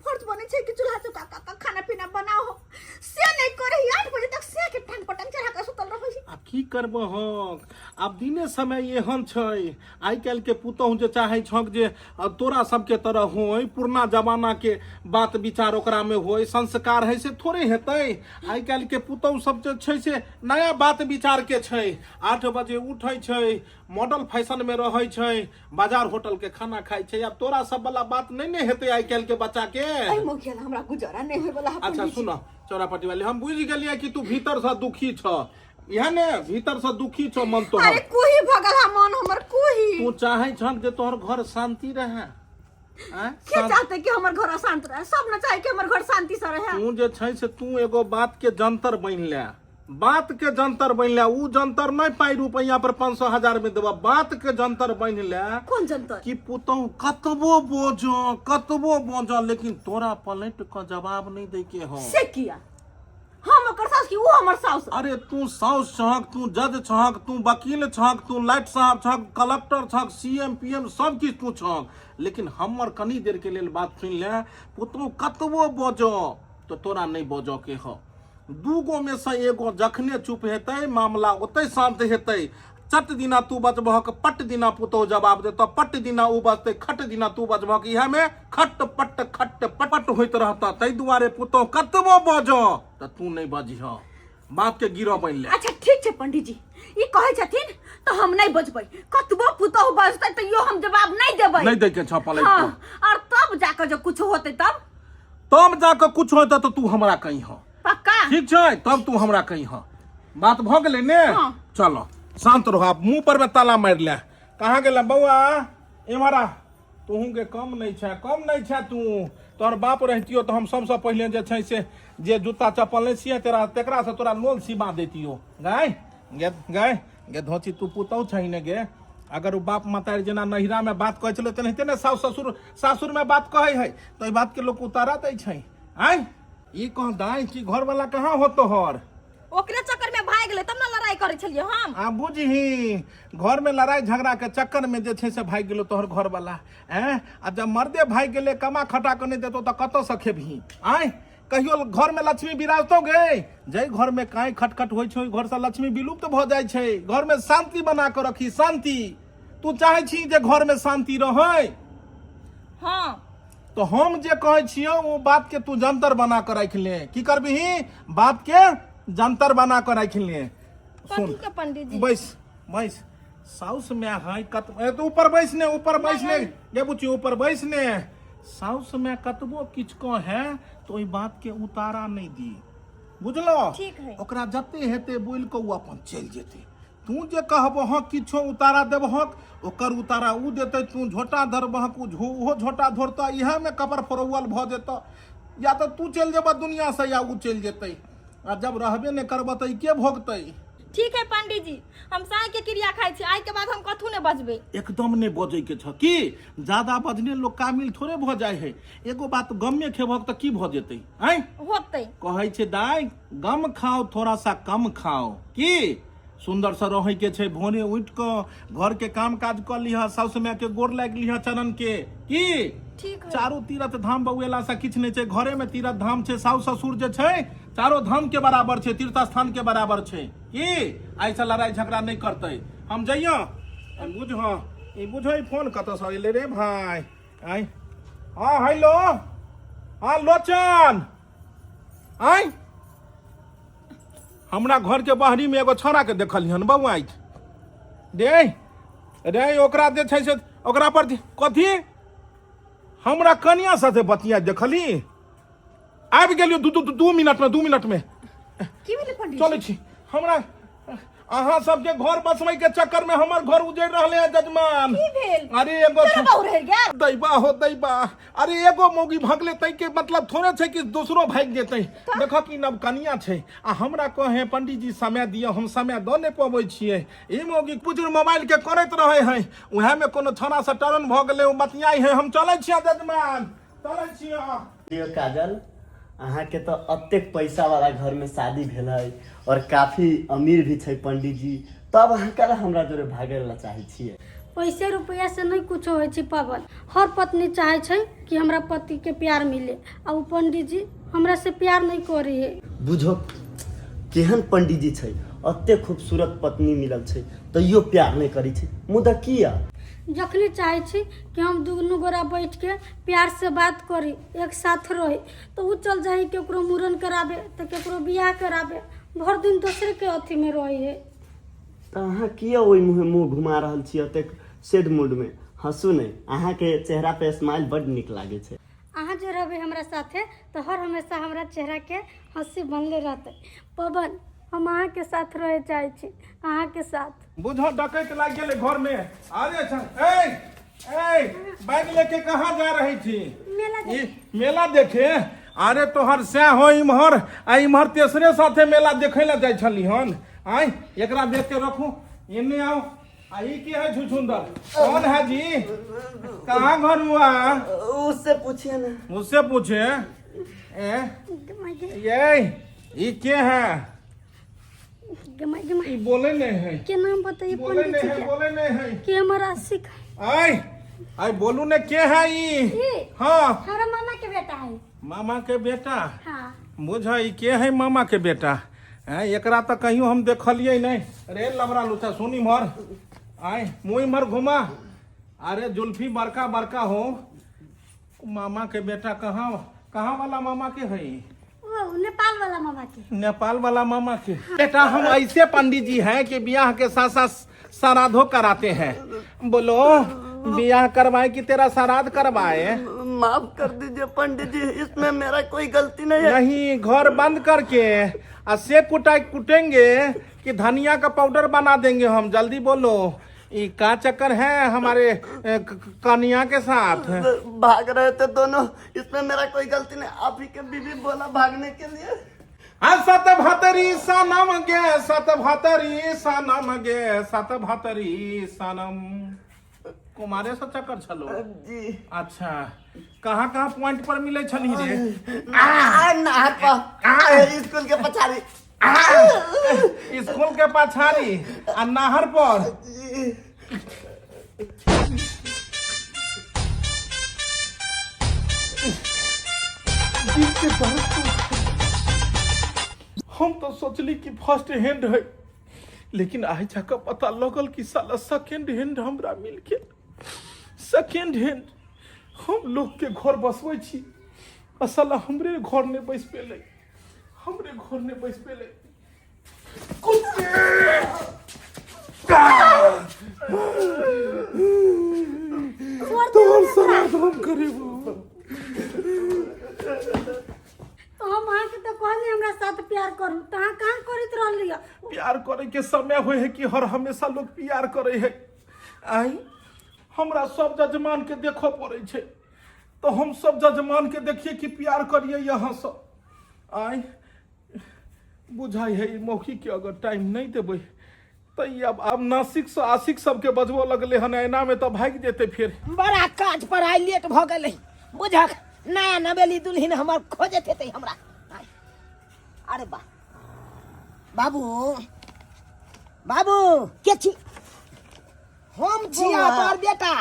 फर्ज बनै छै कि चूल्हा चौका कऽ कऽ खाना पीना बनाओ से नहि करै 8 बजे तक से के टांग पटंग चढ़ा कऽ सुतल रहै आब की करबहक आब दिने समय एहन छै आइ काल्हि के पुतहु जे चाहै छक जे तोरा सबके तरह होय पुरना जमाना के बात विचार ओकरा में होय संस्कार है से थोड़े हेतै आइ काल्हि के पुतहु सब जे छै से नया बात विचार के छै 8 बजे उठै छै मॉडल फैशन में रहै छै बाजार होटल के खाना खाइ छै आब तोरा सब वाला बात नहीं ने हेतै आइ काल्हि के बच्चा के एहि मौके हमरा गुजारा नहि होय वाला अच्छा सुन चौरापट्टी वाली हम बुझि गेलियै कि तू भीतर से दुखी छ इएह ने भीतर से दुखी छ मन तोहर अरे कोही भगल हा मन हमर कोही तू चाहै छह जे तोहर घर शांति रहे आँय? के चाहते कि हमर घर अशांत रहे सब न चाहे कि हमर घर शांति से रहे तू जे छै से तू एगो बात के जंतर बनि ले बात के जंतर बनि ले उ जंतर नहीं पाई रुपया पर 500 हजार में देबा बात के जंतर बनि ले कोन जंतर कि पुतहु कतबो बोझो कतबो बोझो लेकिन तोरा पलट के जवाब नहीं दे के हो से किया हम ओकर सास की वो हमर सास अरे तू साउस छहक तू जज छहक तू वकील छहक तू लाइट साहब छहक कलेक्टर छहक सीएम पीएम सब किछु तू छहक लेकिन हमर कनी देर के लेल बात सुनि ले पुतहु कतबो बजो तो तोरा नहीं बजो के हो दूगो में से एगो जखने चुप हेतै मामला ओतै शांत हेतै चट दिना तू बचबहक पट दिना पुतहु जवाब देतौ पट दिना उ बजतै खट दिना तू बचबहक इएह में खट पट खट पट पट होइत रहतऽ ताहि दुआरे पुतहु कतबो बजऽ तऽ तू नहि बजिह बात के गिरह बनि ले अच्छा ठीक छै पंडित जी ई कहै छथिन तऽ हम नहि बजबै कतबो पुतहु बजतै तैयो हम जवाब नहि देबै नहि दै के छऽ पलटि हाँ कऽ और तब जाकऽ जब कुछ होतै तब तब जाकऽ कुछ होतै तऽ तू हमरा कहिह पक्का ठीक छै तब तू हमरा कहिह बात भऽ गेलै ने हाँ। चलो शांत रहो आब मुंह पर में ताला मारि ले कहाँ गेल बौआ एम्हर आ तोहू के कम नहीं छै कम नहीं छै तू तोहर बाप रहतियो तऽ हम सबसँ पहिले जे छै से जे जूता चप्पल नहि सिए तेरा तेकरा से तोरा लोल सिबा देतियो गाय गे गाय गे धोची तू पुतहु छही ने गे अगर ओ बाप मतारि जेना नहिरा में बात कहै छलै तेनाहिते ने सासु ससुर सासुर में बात कहै है तऽ एहि बात के लोक उतारा दै छै आँय ई कह दाइ कि घरवाला कहाँ हो तोहर ओकरे चक्कर में भाग गेलै तब ने लड़ाई करै छलियै हम आ बुझही घर में लड़ाई झगड़ा के चक्कर में जे छै से भागि गेलो तोहर घरवाला ऐं आ जब मर्दे भागि गेलै कमा खटा कऽ नहि देतौ तऽ कतऽ से खेबही आँय कहियो घर में लक्ष्मी विराजतो गे जाहि घर में काँय खटखट होइ छै ओहि घर से लक्ष्मी विलुप्त भऽ जाइ छै घर में शांति बना कऽ रखी शांति तू चाहै छी जे घर में शांति रहै हाँ तो हम जे कहै छियौ ओ बात के तू जंतर बना के राखि ले की करबिही बात के जंतर बना के राखि ले सुन कथी के पंडित जी बैस बैस साउस में है कत ए तो ऊपर बैस ने ऊपर बैस ने गे बुची ऊपर बैस ने साउस में कतबो किछु कहे तो ओहि बात के उतारा नहीं दी बुझलो ठीक है। ओकरा जते हेतै बोलि कऽ ओ अपन चलि जेतै तू जे कहबहक किछो उतारा देबहक ओकर उतारा ओ देतै तू झोटा धरबहक ओ ओहो झोटा धरतऽ इएहमे कपर फोड़ौअल भऽ जेतऽ या तऽ तू चलि जेबह दुनिआँसँ या ओ चलि जेतै आ जब रहबे नहि करबह तऽ ई के भोगतै ठीक है पंडित जी हम साँझ के क्रिया खाइ छी आइ के बाद हम कथू नहि बजबै एकदम नहि बजै के छ की ज्यादा बजने लोग कामिल थोड़े भऽ जाइ है एगो बात गमे खेबहक तऽ की भऽ जेतै आँय होतै कहै छै दाइ गम खाओ थोड़ा सा कम खाओ की सुंदर से रहै के छै भोरे उठि कऽ घर के काम काज कऽ लिह साउस माय के गोर लागि लिह चरण के की ठीक है चारू तीर्थ धाम बौएला से किछु नहि छै घरे में तीर्थ धाम छै साउस ससुर जे छै चारो धाम के बराबर छै तीर्थ स्थान के बराबर छै की आइ से लड़ाई झगड़ा नहि करतै हम जइयो बुझ ई बुझो ई फोन कतऽ से एलै रे भाय आइ हँ हेलो हँ लोचन आइ हमरा घर के बाहरी में एगो छौड़ा के देखलियन बौआइत रे रे ओकरा जे छै से ओकरा पर कथी हमरा कनिया साथे बतिया देखली आबि गेलियो दू दू दू मिनट में 2 मिनट में। की भेलै पंडित? चलै छी। हमरा अहाँ सबके घर बसबै के चक्कर में हमर घर उजड़ रहले है जजमान। की भेल? अरे एगो तोरा बहु रहि गेल? दैबा हो दैबा। अरे एगो मौगी भगले तै के मतलब थोड़े छै कि दोसरो भागि जेतै। देख कि नव कनिया छै आ हमरा कहे पंडीजी समय दिअ, हम समय दऽ नहि पबै छियै। ई मौगी पुजुर मोबाइल के करैत रहै है, उएह में कोनो छौड़ा से टरन भऽ गेलै, ओ बतियाइ है। हम चलै छियै जजमान, चलै छियै। दियौ काजल, अहाँके तऽ एतेक पैसा वाला घर में शादी भेल है और काफी अमीर भी छै पंडित जी, तब अहाँ काहे हमरा जोरे भागय ला चाहै छियै? पैसे रुपैआ से नहीं कुछो होइ छै पवन। हर पत्नी चाहे छै कि हमरा पति के प्यार मिले, आ उ पंडित जी हमरा से प्यार नहीं करे है। बुझो केहन पंडित जी छै, एतेक खूबसूरत पत्नी मिलल छै तैयो प्यार नहि करै छै। मुदा किया? जखनी चाहे छी कि हम दुनू गोरा बैठ के प्यार से बात करी, एक साथ रही, तो उ चल जाही केकरो मूड़न कराबे तऽ केकरो बियाह कराबे, भर दिन दोसरे के अथी में रही है। तऽ अहाँ किया ओहि मुँहे मुँह घुमा रहल छी एतेक सेड मूडमे? हँसू नहि, अहाँके चेहरा पे स्माइल बड्ड नीक लागै छै। अहाँ जे रहबै हमरा साथे तऽ हर हमेशा हमरा चेहराके हँसी बनले रहतै। पवन, हम अहाँके साथ रहै चाहै छी, अहाँके साथ। बुझो डकैत लागि गेलै घर में। अरे अच्छा, ए ए बैग लेके कहाँ जा रही थी? मेला। ई मेला देखे? अरे तोहर सैह हो इम्हर आ इम्हर तेसरे साथे मेला देखे ला जाइ छली हन। आय एकरा देख के रखू, एने आओ। आ ई की है छुछुंदर? कौन है जी? कहाँ घर हुआ? उससे पूछिए ना। मुझसे पूछे? ए ये ई के है? गमाई गमाई। ई बोले नहीं है। के नाम बताइए बोले पंडित नहीं जी है। के। बोले नहीं है। के हमारा आशिक है। आय आय बोलू ने, के है ई? ई? हाँ। हमारा मामा के बेटा है। मामा के बेटा? हाँ। बुझ ई के है मामा के बेटा हैं? एकरा तऽ कहियो हम देखलियै नहि। अरे लबरा लुचा, सुन इम्हर आय, मुँह इम्हर घुमा। अरे जुल्फी बड़का बड़का हो। मामा के बेटा कहाँ कहाँ वाला मामा के है? वो नेपाल वाला मामा के। नेपाल वाला मामा के बेटा। हम ऐसे पंडित जी हैं कि ब्याह के साथ साथ श्राद्धो कराते हैं। बोलो, ब्याह करवाए कि तेरा श्राद्ध करवाए? माफ कर दीजिए पंडित जी, इसमें मेरा कोई गलती नहीं है। नहीं, घर बंद करके आ से कुटाई कुटेंगे कि धनिया का पाउडर बना देंगे हम। जल्दी बोलो, ये का चक्कर है हमारे कनिया के साथ? भाग रहे थे दोनों, इसमें मेरा कोई गलती नहीं। आप ही के बीवी बोला भागने के लिए। आ सत भतरी सनम गे, सत भतरी सनम गे, सत भतरी सनम, कुमारे से चक्कर छलो? जी। अच्छा, कहाँ कहाँ पॉइंट पर मिले छली रे? नहर पर, स्कूल के पछाड़ी। स्कूल के पछाड़ी आ नहर पर? जी। दिल के दर्द तो हम तो सोचली कि फर्स्ट हैंड है, लेकिन आइ जाकर पता लगल कि साला सेकेंड हैंड हमरा मिल गेल, सेकेंड हैंड। हम लोग के घर बसबै छी आ साला हमरे घर नहि बैस पेलै, हमरे घर नहि बैस पेलै। कुत्ते! तोहर श्राद्ध हम करेबो। तो हम अहाँके तऽ कहली हमरा साथ प्यार करू, तऽ अहाँ कहाँ करैत रहलियै? प्यार करे के समय होय है कि हर हमेशा लोग प्यार करे है? आई हमरा सब जजमान के देखऽ पड़ै छै, तो हम सब जजमान के देखिए कि प्यार करिए यहाँ सब। आइ बुझाइ है ई मौखी के अगर टाइम नहीं देबै तऽ ई आब नासिक से आशिक सबके बजबऽ लगलै हन। एना में तऽ भागि जेतै फेर। बड़ा काज पर आइ लेट भऽ गेलै। बुझक नया नवेली दुल्हिन हमर खोजैत हेतै हमरा। अरे बा बाबू, बाबू के छी? हम छी तोहर बेटा।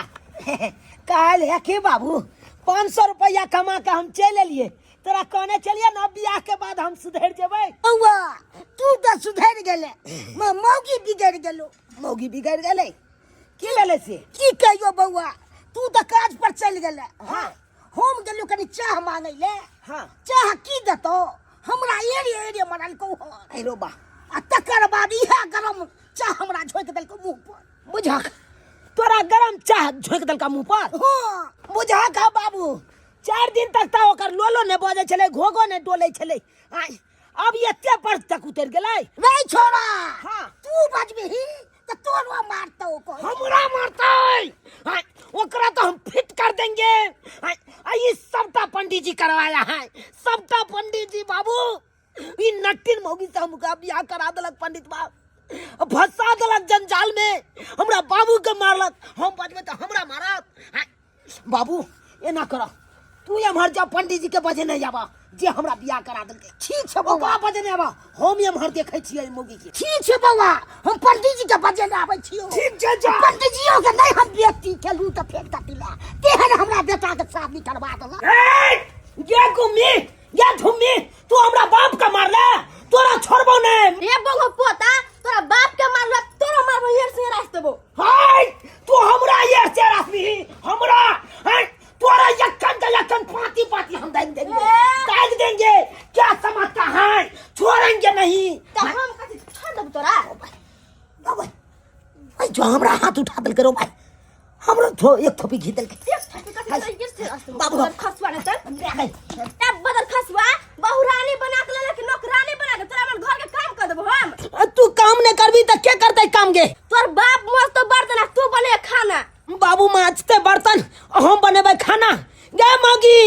काल्हि है के बाबू 500 रुपया कमा के हम चलि एलियै। तोरा कहने चलिए ना, बियाह के बाद हम सुधरि जेबै। बौआ, तू तऽ सुधरि गेले, मौगी बिगड़ि गेलो। मौगी बिगड़ि गेलै? की भेलै से? की कहियो बौआ, तू तऽ काज पर चलि गेले। हाँ, हम गेलियो कनि चाह मांगै ले। हाँ, चाह की देतो हमरा? एरिया एरिया मरलकौ हन। अरे बा। आ तकर बाद इएह गरम चाह हमरा झोंकि देलकै मुँह पर। बुझक तोरा गरम चाह झोंकि देलका मुँह पर? हाँ। बुझक हा बाबू, 4 दिन तक तऽ ओकर लोलो नहि बजै छलै, घोघो नहि डोलै छलै, आँय अब एते पर तक उतरि गेलै। रे छोरा, हाँ। तू बजबिही तऽ तोरो मारतौ कोइ। हमरा मारतै? आँय, ओकरा तो हम फिट कर देंगे। आँय, आ ई सबटा पंडित जी करवाया है, सबटा पंडित जी बाबू। ई नट्टिन मौगी से हमका बियाह करा देलक पंडित बाब, फंसा देलक जंजाल में, हमरा बाबू के मारलक। हम बजबै तऽ हमरा मारत। आँय, बाबू एना कर, तू एम्हर जा, पंडित जी के बजे नहीं आबा जे हमरा बियाह करा देलकै। ठीक छै बौआ। ओकरा बजे नहीं आबा, हम एम्हर देखै छियै एहि मौगी के। ठीक छै बौआ, हम पंडित जी के बजे नहीं आबै छियौ। ठीक छै, जा। पंडित जी के नहीं हम बेटी केलू तऽ फेर कतिला तेहन हमरा बेटा के शादी करवा देलक। ए, ये गुम्मी, ये झुम्मी, तू हमरा बाप के मारले, तोरा छोड़बो नहीं। रे बौआ पोता, तोरा बाप के मारल, तोरा मारबो हेर से राख देबो। हाय, तू हमरा ये से राखबी हमरा? हाय, तोरा यक्कन के यक्कन पाती पाती हम दाग देंगे, दाग देंगे। क्या समझता है, छोड़ेंगे नहीं। तो हम कथी छोड़ देबो तोरा? बाबा, भाई जो हमरा हाथ उठा देल करो भाई, हमरो थो एक थोपी घी देल। एक थोपी कथी तो ये से राख देबो। बाबू, बदल खसुआ ने चल। ए बदल खसुआ, बहुरानी बना के लेलक, नौकरानी बना के तोरा मन घर के काम कर देबो हम। तू काम नहीं करबी त के करतै काम गे? तोर बाप मस्त बर्तन आ तू बने खाना। बाबू माजते बर्तन, हम बनेबै खाना। गे मौगी,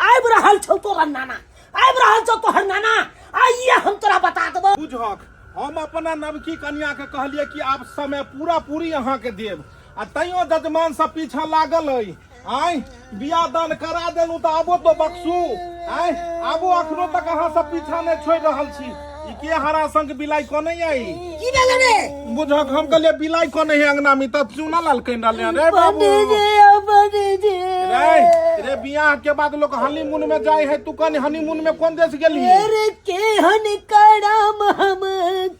आबि रहल छौ तोहर नाना, आबि रहल छौ तोहर नाना, आइए हम तोरा बता देबो। बुझहक, हम अपना नवकी कनिया के कहलिए कि आब समय पूरा पूरी अहाँ के देब, आ तैयो जजमान सब पीछा लागल अइ। आय बियाह दान करा देलहुँ तऽ आबो तो बक्सू। आय आबो अखनो तक अहाँ सब पीछा नहि छोड़ि रहल छी। ई के हरा संग बिलाइ कोने आई? की भेल रे? बुझक, हम कहलिए बिलाइ कोने है अंगना में, तऽ चूना लाल कहि रहले हन। रे बाबू पंडित जी, रे रे, बियाह के बाद लोग हनीमून में जाय है, तू कन हनीमून में कोन देश गेली? अरे केहन करम हम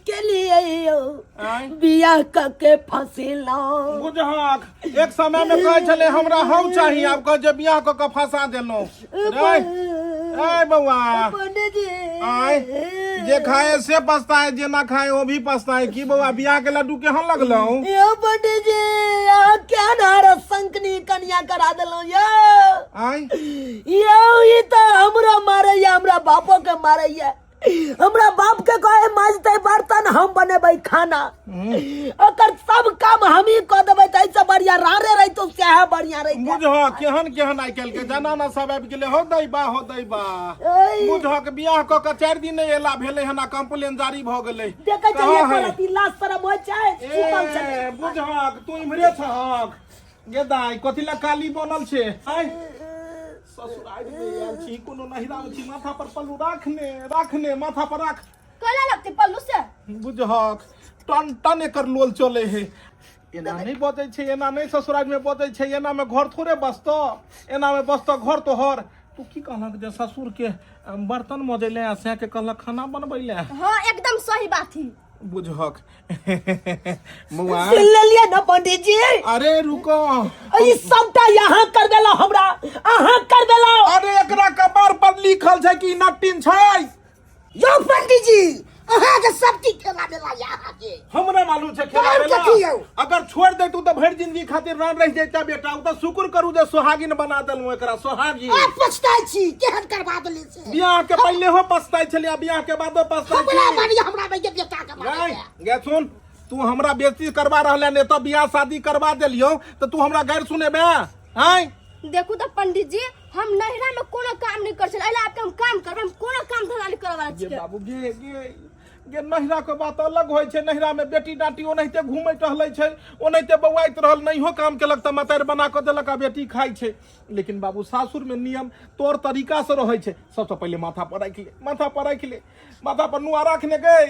के लिए यो, आँय? बियाह क के फसिलौ। बुझहक, एक समय में कहै छलै हमरा हम चाही, आब कहै जे बियाह कऽ के फंसा देलहुँ। रे ए बौआ, पंडित जी, आय जे खाए से पछताए, जे ना खाए वो भी पछताए। की बौआ, बियाह के लड्डू केहन लगलौ? यो पंडित जी, अहाँ क्या नारा संकनी कनिया करा देलहुँ यो। आय यो ई तऽ हमरा मारैया, हमरा बापो के मारैया। हमरा बाप के कहे माजते बर्तन, हम बनेबै खाना, ओकर सब काम हम ही कऽ देबै, तऽ एहिसँ बढ़िया रारे रहितो सएह बढ़िया रहितै। बुझह केहन केहन आइ काल्हि के जनाना सब आबि गेलै। हो दैबा, हो दैबा। ऐ। बुझह के बियाह कऽ के 4 दिन नहि एला भेलै हन आ कंप्लेन जारी भऽ गेलै। देखै कहाँ छलियै है? रति लाज शरम होइ छै, सुतल छलै। ए बुझहक, तू इम्हरे छहक गे दाइ, कथी लए काली बनल छै? आँय ससुरारि मे आयल छी, कोनो नहिरा मे छी? माथा पर पल्लू राखने, राखने, माथा पर राख। कैला लगते पल्लू से? बुझहक, टन टन एकर लोल चले है। एना नहि बजै छै, एना नहि ससुरारि मे बजै छै। एना मे घर थोड़े बसतौ, एना मे बसतौ घर तोहर? तू की कहलक जे ससुर के बर्तन मजै ले आ सैं के कहलक खाना बनबै ले? हाँ, एकदम सही बात ही। बुझहक बौआ, सुन लेलियै ने पंडित जी? अरे रुको, ई सबटा यहाँ कर देला, हमरा अहाँ कर देला। अरे एकरा कपार पर लिखल छै कि नटिन छै। यौ पंडित जी, अहाँके सब चीज खेला देला या अहाँके हमरा मालूम छै खेला और देला। कथी यौ? अगर छोड़ देतू तऽ भरि जिंदगी खातिर राम रहि जैता बेटा। ओ तऽ शुक्र करू जे सोहागिन बना देलहुँ एकरा, सोहागिन। आब पछताइ छी केहन करवा देली से। बियाह के पहिले हो पछताइ छलियै, आ बियाह के बादो पछताइ हमरा छी। मारिया, हमरा मारिया बेटा के मारिया। गै गै सुन, तू हमरा बेइज्जती करवा रहले ने, तऽ बियाह शादी करवा देलियौ तऽ तू हमरा गारि सुनेबे? आँय देखू तऽ पंडित जी, हम नहिरा में कोनो काम नहीं कर छल, एला आपके हम काम करब, हम कोनो काम धंधा नहीं करऽ वाला गे छियै। बाबू गे, गे गे, नहिरा के बात अलग होइ छै। नहिरा में बेटी डाटी ओनाहिते घूमैत टहलै छै, ओनाहिते बौआइत रहल, नहियो काम केलक तऽ मतारि बना कऽ देलक आ बेटी खाइ छै। लेकिन बाबू, सासुर में नियम तौर तरीका से रहै छै। सबसँ पहिले माथा पर राखि ले, माथा पर राखि ले, माथा पर नुआ राखने गए।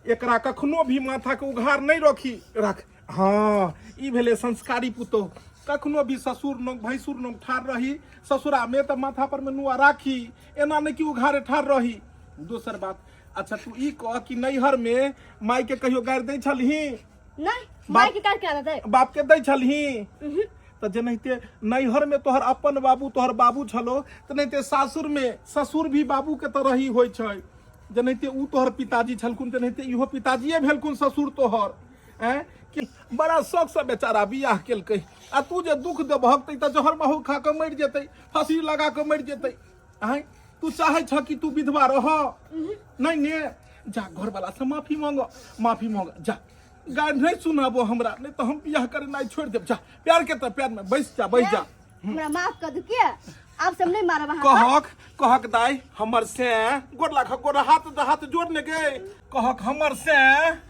एकरा कखनो भी माथा के उघार नहीं रखी, रख। हाँ, ई भेलै संस्कारी पुतोह। कखनो भी ससुर नोक भैंसुर नोक ठाढ़ रही ससुरा में तऽ माथा पर में नुआ राखी, एना नहीं कि उघारे ठाढ़ रही। दोसर बात, अच्छा तू ई कह कि नैहर में माय के कहियो गारि दै छलही? नहीं, माय के गारि केना देतै? बाप के दै छलही? तऽ जेनाहिते नैहर में तोहर अपन बाबू तोहर बाबू छलो, तेनाहिते सासुर में ससुर भी बाबू के तरह ही होइ छै। जेनाहिते ओ तोहर पिताजी छलखुन तेनाहिते इहो पिताजिए भेलखुन ससुर तोहर। आँय कि बड़ा शौकसँ बेचारा बियाह केलकै आ तू जे दुख देबहक तऽ ई तऽ जहर माहुर खा कऽ मरि जेतै, फांसी लगा कऽ मरि जेतै। आँय तू चाहै छह कि तू विधवा रह? नहि ने, जा घरवाला से माफी मांग, माफी मांग जा। गारि नहीं सुनाबो हमरा, नहीं तो हम बियाह करेनाइ छोड़ देब। जा प्यार के तऽ प्यार में बैस जा, बैस जा। हमरा माफ कर दू के आब से हम नहीं मारब अहाँ। कहक कहक दाई हमर से गोर लाख गोर हाथ हाथ जोड़ ने गे। कहक हमर से,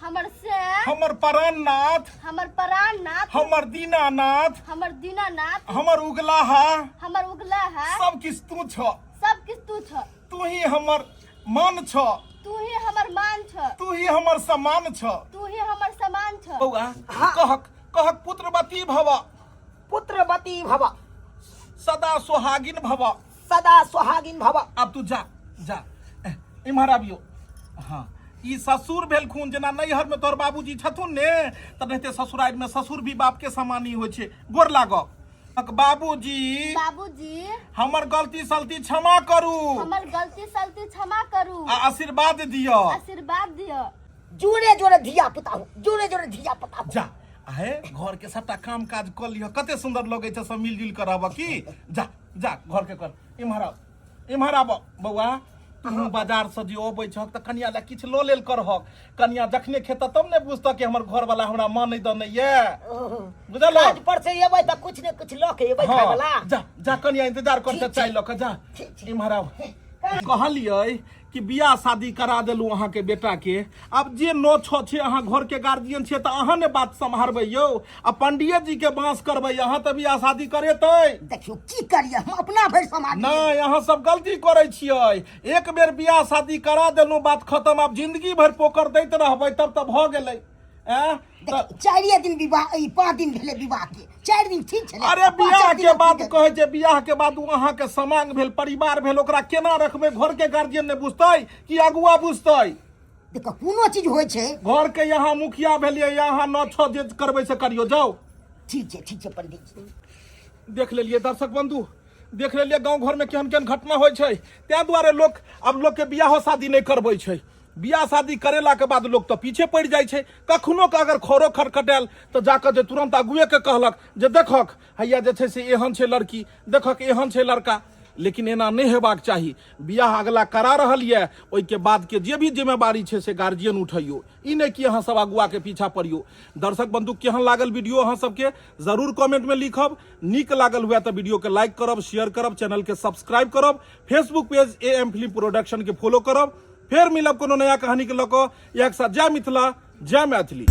हमर से, हमर प्राणनाथ, हमर प्राणनाथ, हमर दीनानाथ, हमर दीनानाथ, हमर उगलाहा, हमर उगलाहा, सब किछ तू छ, सब किछ तू छ, तू ही हमर मान छ, तू ही हमर मान छ, तू ही हमर सम्मान छ, तू ही हमर सम्मान छ। बौआ कहक कहक पुत्रवती भव, पुत्रवती भव, सदा सुहागिन भव, सदा सुहागिन भव। अब तू जा जा इम्हर आबियो। हाँ ई ससुर भेलखुन, जेना नैहर में तोहर बाबूजी छथुन ने तनाहिते ससुरारि में ससुर भी बाप के समान ही होइ छै। गोर लागब बाबूजी, बाबूजी हमर गलती सलती क्षमा करू, हमर गलती सलती क्षमा करू आ आशीर्वाद दिअ, आशीर्वाद दिअ। जोरे जोरे धिया पुता हो, जोरे जोरे धिया पुता हो। जा आहे घर के सबटा काम काज कऽ लिह, कते सुंदर लगै छै सब मिलजुल कऽ रहब की। जा जा घर के कर। इम्हर आब, इम्हर आब बौआ। तू बाजार से जे अबै छहक तऽ कनिया लए किछु लऽ लेल करहक। कनिया जखने खेतऽ तब ने बुझतऽ कि हमर घरवाला हमरा मानै दने ये, बुझल? काज पर से एबै तऽ कुछ ने कुछ लऽ के एबै खाय वाला। जा जा कनिया इंतजार करते ठीक छै। चाय लऽ के जा। ठीक छै। इम्हर आब। कहलियै कि बियाह शादी करा देलहुँ अहाँके बेटा के, आब जे नौ छओ छै अहाँ घर के गार्जियन छियै तऽ अहाँ ने बात सम्हारबै यौ, आ पंडिये जी के बाँस करबै अहाँ तऽ बियाह शादी करेतै। देखियौ की करियै, हम अपना भरि सम्हार। नहि, अहाँ सब गलती करै छियै। एक बेर बियाह शादी करा देलहुँ बात खतम, आब जिंदगी भरि पोकर दैत रहबै तब तऽ भऽ गेलै। आँय? देखियौ, चारिये दिन विवाह, ई 5 दिन भेलै विवाह के, 4 दिन ठीक छलै। अरे पाँचम बियाह दिन के बाद ठीक। कहै छै बियाह के बाद ओ अहाँके समांग भेल, परिवार भेल, ओकरा केना रखबै घर के गार्जियन ने बुझतै कि अगुआ बुझतै? देखो कोनो चीज होइ छै। घर के यहाँ मुखिया भेलियै, यहाँ नौ छओ जे करबै से करियौ, जाउ। ठीक छै, ठीक छै पंडित जी। देख लेलियै दर्शक बंधु, देख लेलियै गाँव घरमे केहन केहन घटना होइ छै। ताहि दुआरे लोक आब लोकके बियाहो शादी नहि करबै छै। बियाह शादी करेलाके बाद लोक तऽ पीछे पड़ि जाइ छै। कखनो के अगर खरो खटखटायल तऽ जाकऽ जे तुरन्त अगुएके कहलक जे देखक हैया जे छै से एहन छै लड़की, देखक एहन छै लड़का। लेकिन एना नहि हेबाक चाही। बियाह अगला करा रहल यऽ, ओहिके बादके जे भी जिम्मेवारी छै से गार्जियन उठैयौ, ई नहि कि अहाँ सब अगुआके पीछा पड़ियौ। दर्शक बंधु केहन लागल वीडियो अहाँ सबके जरूर कमेंट में लिखब। नीक लागल हुए तऽ वीडियो के लाइक करब, शेयर करब, चैनल के सब्सक्राइब करब, Facebook page A M film production के फॉलो करब। फेर मिलब कोनो नया कहानी के लऽ कऽ। एक साथ जय मिथिला, जय मैथिली।